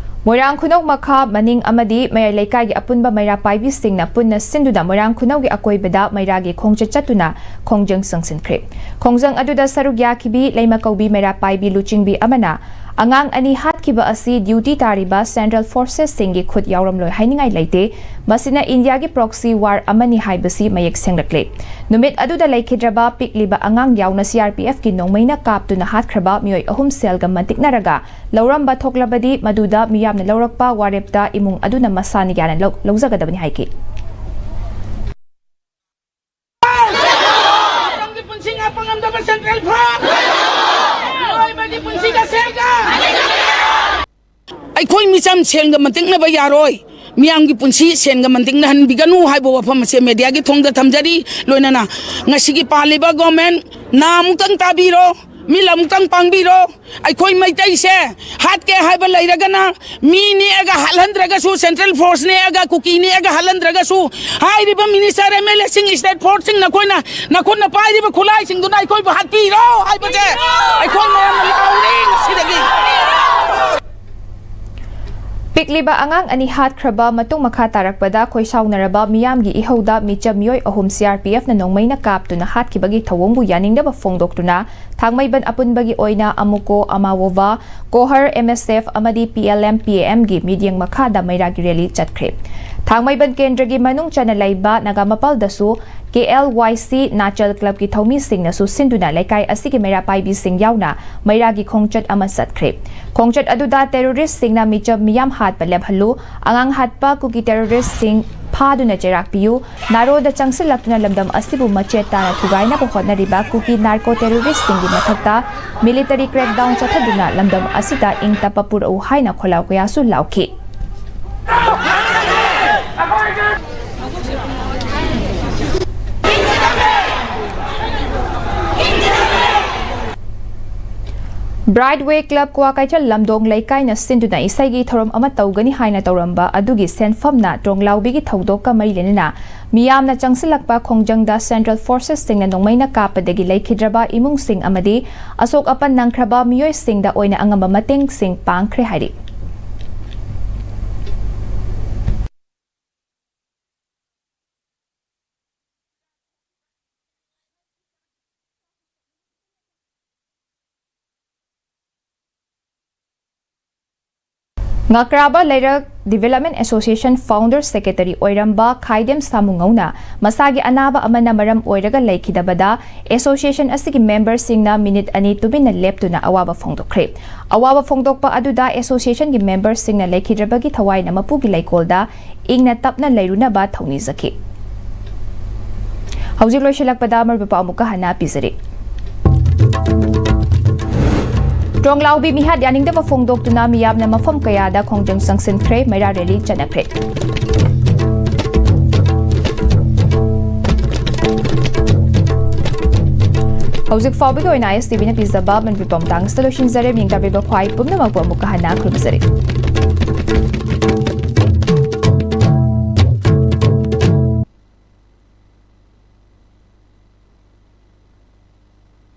ꯃꯣꯏꯔꯥꯡ ꯈꯨꯅꯧ ꯃꯈꯥ ꯃꯅꯤꯡ ꯑꯃꯗꯤ ꯃꯌꯥꯏ ꯂꯩꯀꯥꯏꯒꯤ ꯑꯄꯨꯟꯕ ꯃꯩꯔꯥ ꯄꯥꯏꯕꯤꯁꯤꯡꯅ ꯄꯨꯟꯅ ꯁꯤꯟꯗꯨꯅ ꯃꯣꯏꯔꯥꯡ ꯈꯨꯅꯧꯒꯤ ꯑꯀꯣꯏꯕꯗ ꯃꯩꯔꯥꯒꯤ ꯈꯣꯡꯆꯠ ꯆꯠꯇꯨꯅ ꯈꯣꯡꯖꯪ ꯆꯪꯁꯤꯟꯈ꯭ꯔꯦ꯫ ꯈꯣꯡꯖꯪ ꯑꯗꯨꯗ ꯁꯔꯨꯛ ꯌꯥꯈꯤꯕꯤ ꯂꯩꯃ ꯀꯧꯕꯤ ꯃꯩꯔꯥ ꯄꯥꯏꯕꯤ ꯂꯨꯆꯤꯡꯕꯤ ꯑꯃꯅ, "ꯑꯉꯥꯡ ꯑꯅꯤ ꯍꯥꯠꯈꯤꯕ ꯑꯁꯤ ꯗ꯭ꯌꯨꯇꯤ ꯇꯥꯔꯤꯕ ꯁꯦꯟꯇ꯭ꯔꯦꯜ ꯐꯣꯔꯁꯦꯁꯁꯤꯡꯒꯤ ꯈꯨꯠ ꯌꯥꯎꯔꯝꯂꯣꯏ ꯍꯥꯏꯅꯤꯡꯉꯥꯏ ꯂꯩꯇꯦ꯫ ꯃꯁꯤꯅ ꯏꯟꯗꯤꯌꯥꯒꯤ ꯄ꯭ꯔꯣꯛꯁꯤ ꯋꯥꯔ ꯑꯃꯅꯤ ꯍꯥꯏꯕꯁꯤ ꯃꯌꯦꯛ ꯁꯦꯡꯂꯛꯂꯦ꯫ ꯅꯨꯃꯤꯠ ꯑꯗꯨꯗ ꯂꯩꯈꯤꯗ꯭ꯔꯕ ꯄꯤꯛꯂꯤꯕ ꯑꯉꯥꯡ ꯌꯥꯎꯅ ꯁꯤ ꯑꯥꯔ ꯄꯤ ꯑꯦꯐꯀꯤ ꯅꯣꯡꯃꯩꯅ ꯀꯥꯞꯇꯨꯅ ꯍꯥꯠꯈ꯭ꯔꯕ ꯃꯤꯑꯣꯏ ꯑꯍꯨꯝ ꯁꯦꯜꯒ ꯃꯟꯇꯤꯛꯅꯔꯒ ꯂꯧꯔꯝꯕ ꯊꯣꯛꯂꯕꯗꯤ, ꯃꯗꯨꯗ ꯃꯤꯌꯥꯝꯅ ꯂꯧꯔꯛꯄ ꯋꯥꯔꯦꯞꯇ ꯏꯃꯨꯡ ꯑꯗꯨꯅ ꯃꯁꯥꯅ ꯌꯥꯅ ꯂꯧ-, ꯂꯧꯖꯒꯗꯕꯅꯤ" ꯍꯥꯏꯈꯤ꯫ ꯃꯇꯝꯒꯤ ꯄꯨꯟꯁꯤ ꯉꯥꯛꯄ ꯉꯝꯗꯕ ꯁꯦꯟꯇ꯭ꯔꯦꯜ ꯐ꯭ꯔꯣꯟꯠ! ꯃꯤꯑꯣꯏꯕꯒꯤ ꯄꯨꯟꯁꯤꯒ ꯁꯦꯜꯒ! ꯑꯩꯈꯣꯏ ꯃꯤꯆꯝ ꯁꯦꯟꯒ ꯃꯟꯇꯤꯛꯅꯕ ꯌꯥꯔꯣꯏ꯫ ꯃꯤꯌꯥꯝꯒꯤ ꯄꯨꯟꯁꯤ ꯁꯦꯟꯒ ꯃꯟꯇꯤꯛꯅꯍꯟꯕꯤꯒꯅꯨ ꯍꯥꯏꯕ ꯋꯥꯐꯝ ꯑꯁꯦ ꯃꯦꯗꯤꯌꯥꯒꯤ ꯊꯣꯡꯗ ꯊꯝꯖꯔꯤ꯫ ꯂꯣꯏꯅꯅ ꯉꯁꯤꯒꯤ ꯄꯥꯜꯂꯤꯕ ꯒꯣꯔꯃꯦꯟ, ꯅꯥ ꯑꯃꯨꯛꯇꯪ ꯇꯥꯕꯤꯔꯣ, ꯃꯤꯠ ꯑꯃꯨꯛꯇꯪ ꯄꯥꯡꯕꯤꯔꯣ꯫ ꯑꯩꯈꯣꯏ ꯃꯩꯇꯩꯁꯦ ꯍꯥꯠꯀꯦ ꯍꯥꯏꯕ ꯂꯩꯔꯒꯅ ꯃꯤ ꯅꯦꯛꯑꯒ ꯍꯥꯠꯍꯟꯗ꯭ꯔꯒꯁꯨ, ꯁꯦꯟꯇ꯭ꯔꯦꯜ ꯐꯣꯔꯁ ꯅꯦꯛꯑꯒ, ꯀꯨꯀꯤ ꯅꯦꯛꯑꯒ ꯍꯥꯠꯍꯟꯗ꯭ꯔꯒꯁꯨ, ꯍꯥꯏꯔꯤꯕ ꯃꯤꯅꯤꯁꯇꯔ, ꯑꯦꯝ ꯑꯦꯜ ꯑꯦꯁꯤꯡ, ꯏꯁꯇꯦꯠ ꯐꯣꯔꯁꯁꯤꯡ, ꯅꯈꯣꯏꯅ, ꯅꯈꯣꯏꯅ ꯄꯥꯏꯔꯤꯕ ꯈꯨꯠꯂꯥꯏꯁꯤꯡꯗꯨꯅ ꯑꯩꯈꯣꯏꯕꯨ ꯍꯥꯠꯄꯤꯔꯣ ꯍꯥꯏꯕꯁꯦ ꯑꯩꯈꯣꯏ ꯃꯌꯥꯝꯅ ꯂꯥꯎꯔꯤ ꯉꯁꯤꯗꯒꯤ꯫ ꯄꯤꯛꯂꯤꯕ ꯑꯉꯥꯡ ꯑꯅꯤ ꯍꯥꯠꯈ꯭ꯔꯕ ꯃꯇꯨꯡ ꯃꯈꯥ ꯇꯥꯔꯛꯄꯗ ꯈꯣꯏꯁꯥꯎꯅꯔꯕ ꯃꯤꯌꯥꯝꯒꯤ ꯏꯍꯧꯗ ꯃꯤꯆꯝ ꯃꯤꯑꯣꯏ ꯑꯍꯨꯝ C R P F ꯅ ꯅꯣꯡꯃꯩꯅ ꯀꯥꯞꯇꯨꯅ ꯍꯥꯠꯈꯤꯕꯒꯤ ꯊꯧꯑꯣꯡꯕꯨ ꯌꯥꯅꯤꯡꯗꯕ ꯐꯣꯡꯗꯣꯛꯇꯨꯅ ꯊꯥꯡꯃꯩꯕꯟ ꯑꯄꯨꯟꯕꯒꯤ ꯑꯣꯏꯅ ꯑꯃꯨꯀꯣ, ꯑꯃꯥꯋꯣꯚꯥ, ꯀꯣꯍꯔ, M S F ꯑꯃꯗꯤ P L M P A M ꯒꯤ ꯃꯤꯠꯌꯦꯡ ꯃꯈꯥꯗ ꯃꯩꯔꯥꯒꯤ ꯔꯦꯂꯤ ꯆꯠꯈ꯭ꯔꯦ꯫ ꯊꯥꯡꯃꯩꯕꯟ ꯀꯦꯟꯗ꯭ꯔꯒꯤ ꯃꯅꯨꯡ ꯆꯟꯅ ꯂꯩꯕ ꯅꯥꯒꯥꯃꯄꯥꯜꯗꯁꯨ K L Y C ꯅꯥꯆꯜ ꯀ꯭ꯂꯕꯀꯤ ꯊꯧꯃꯤꯁꯤꯡꯅꯁꯨ ꯁꯤꯟꯗꯨꯅ ꯂꯩꯀꯥꯏ ꯑꯁꯤꯒꯤ ꯃꯩꯔꯥ ꯄꯥꯏꯕꯤꯁꯤꯡ ꯌꯥꯎꯅ ꯃꯩꯔꯥꯒꯤ ꯈꯣꯡꯆꯠ ꯑꯃ ꯆꯠꯈ꯭ꯔꯦ꯫ ꯈꯣꯡꯆꯠ ꯑꯗꯨꯗ ꯇꯦꯔꯣꯔꯤꯁ꯭ꯠꯁꯤꯡꯅ ꯃꯤꯆꯝ ꯃꯤꯌꯥꯝ ꯍꯥꯠꯄ ꯂꯦꯞꯍꯜꯂꯨ, ꯑꯉꯥꯡ ꯍꯥꯠꯄ ꯀꯨꯀꯤ ꯇꯦꯔꯣꯔꯤꯁ꯭ꯠꯁꯤꯡ ꯐꯥꯗꯨꯅ ꯆꯩꯔꯥꯛ ꯄꯤꯌꯨ, ꯅꯥꯔꯣꯗ ꯆꯪꯁꯤꯜꯂꯛꯇꯨꯅ ꯂꯝꯗꯝ ꯑꯁꯤꯕꯨ ꯃꯆꯦꯠ ꯇꯥꯅ ꯊꯨꯒꯥꯏꯅꯕ ꯍꯣꯠꯅꯔꯤꯕ ꯀꯨꯀꯤ ꯅꯥꯔꯀꯣ ꯇꯦꯔꯣꯔꯤꯁ꯭ꯠꯁꯤꯡꯒꯤ ꯃꯊꯛꯇ ꯃꯤꯂꯤꯇꯔꯤ ꯀ꯭ꯔꯦꯛꯗꯥꯎꯟ ꯆꯠꯊꯗꯨꯅ ꯂꯝꯗꯝ ꯑꯁꯤꯗ ꯏꯪ ꯇꯞꯄ ꯄꯨꯔꯛꯎ ꯍꯥꯏꯅ ꯈꯣꯜꯂꯥꯎ ꯀꯌꯥꯁꯨ ꯂꯥꯎꯈꯤ꯫ Brightway Club ꯀ꯭ꯋꯥꯀꯩꯊꯦꯜ ꯂꯝꯗꯣꯡ ꯂꯩꯀꯥꯏꯅ ꯁꯤꯟꯗꯨꯅ ꯏꯁꯩꯒꯤ ꯊꯧꯔꯝ ꯑꯃ ꯇꯧꯒꯅꯤ ꯍꯥꯏꯅ ꯇꯧꯔꯝꯕ ꯑꯗꯨꯒꯤ ꯁꯦꯟꯐꯝꯅ ꯇ꯭ꯔꯣꯡꯂꯥꯎꯕꯤꯒꯤ ꯊꯧꯗꯣꯛꯀ ꯃꯔꯤ ꯂꯩꯅꯅ ꯃꯤꯌꯥꯝꯅ ꯆꯪꯁꯤꯜꯂꯛꯄ ꯈꯣꯡꯖꯪꯗ Central Forcesꯁꯤꯡꯅ ꯅꯣꯡꯃꯩꯅ ꯀꯥꯞꯄꯗꯒꯤ ꯂꯩꯈꯤꯗ꯭ꯔꯕ ꯏꯃꯨꯡꯁꯤꯡ ꯑꯃꯗꯤ ꯑꯁꯣꯛ ꯑꯄꯟ ꯅꯪꯈ꯭ꯔꯕ ꯃꯤꯑꯣꯏꯁꯤꯡꯗ ꯑꯣꯏꯅ ꯑꯉꯝꯕ ꯃꯇꯦꯡꯁꯤꯡ ꯄꯥꯡꯈ꯭ꯔꯦ ꯍꯥꯏꯔꯤ꯫ ꯉꯥꯀ꯭ꯔꯥꯕ ꯂꯩꯔꯛ Development Association Founder Secretary ꯑꯣꯏꯔꯝꯕ ꯈꯥꯏꯗꯦꯝ ꯁꯥꯃꯨꯉꯧꯅ ꯃꯁꯥꯒꯤ ꯑꯅꯥꯕ ꯑꯃꯅ ꯃꯔꯝ ꯑꯣꯏꯔꯒ ꯂꯩꯈꯤꯗꯕꯗ, association ꯑꯁꯤꯒꯤ memberꯁꯤꯡꯅ ꯃꯤꯅꯤꯠ ꯑꯅꯤ ꯇꯨꯃꯤꯟꯅ ꯂꯦꯞꯇꯨꯅ ꯑꯋꯥꯕ ꯐꯣꯡꯗꯣꯛꯈ꯭ꯔꯦ꯫ ꯑꯋꯥꯕ ꯐꯣꯡꯗꯣꯛꯄ ꯑꯗꯨꯗ associationꯒꯤ memberꯁꯤꯡꯅ ꯂꯩꯈꯤꯗ꯭ꯔꯕꯒꯤ ꯊꯋꯥꯏꯅ ꯃꯄꯨꯒꯤ ꯂꯩꯀꯣꯜꯗ ꯏꯪꯅ ꯇꯞꯅ ꯂꯩꯔꯨꯅꯕ ꯊꯧꯅꯤꯖꯈꯤ꯫ ꯍꯧꯖꯤꯛ ꯂꯣꯏꯁꯤꯜꯂꯛꯄꯗ ꯃꯔꯨꯞ ꯄꯥꯎ ꯑꯃꯨꯛꯀ ꯍꯟꯅ ꯄꯤꯖꯔꯤ꯫ ꯇ꯭ꯔꯣꯡꯂꯥꯎꯕꯤ ꯃꯤꯍꯥꯠ ꯌꯥꯅꯤꯡꯗꯕ ꯐꯣꯡꯗꯣꯛꯇꯨꯅ ꯃꯤꯌꯥꯝꯅ ꯃꯐꯝ ꯀꯌꯥꯗ ꯈꯣꯡꯖꯪ ꯆꯪꯁꯤꯟꯈ꯭ꯔꯦ, ꯃꯩꯔꯥ ꯔꯦꯂꯤ ꯆꯠꯅꯈ꯭ꯔꯦ꯫ ꯍꯧꯖꯤꯛ ꯐꯥꯎꯕꯒꯤ ꯑꯣꯏꯅ ISTVꯅ ꯄꯤꯖꯕ ꯃꯅꯤꯄꯨꯔ ꯄꯥꯎ ꯃꯇꯥꯡ ꯑꯁꯤꯗ ꯂꯣꯏꯁꯤꯟꯖꯔꯦ꯫ ꯃꯤꯡ ꯇꯥꯕꯤꯕ ꯈ꯭ꯋꯥꯏ ꯄꯨꯝꯅꯃꯛꯄꯨ ꯑꯃꯨꯛꯀ ꯍꯟꯅ ꯈꯨꯔꯨꯝꯖꯔꯤ꯫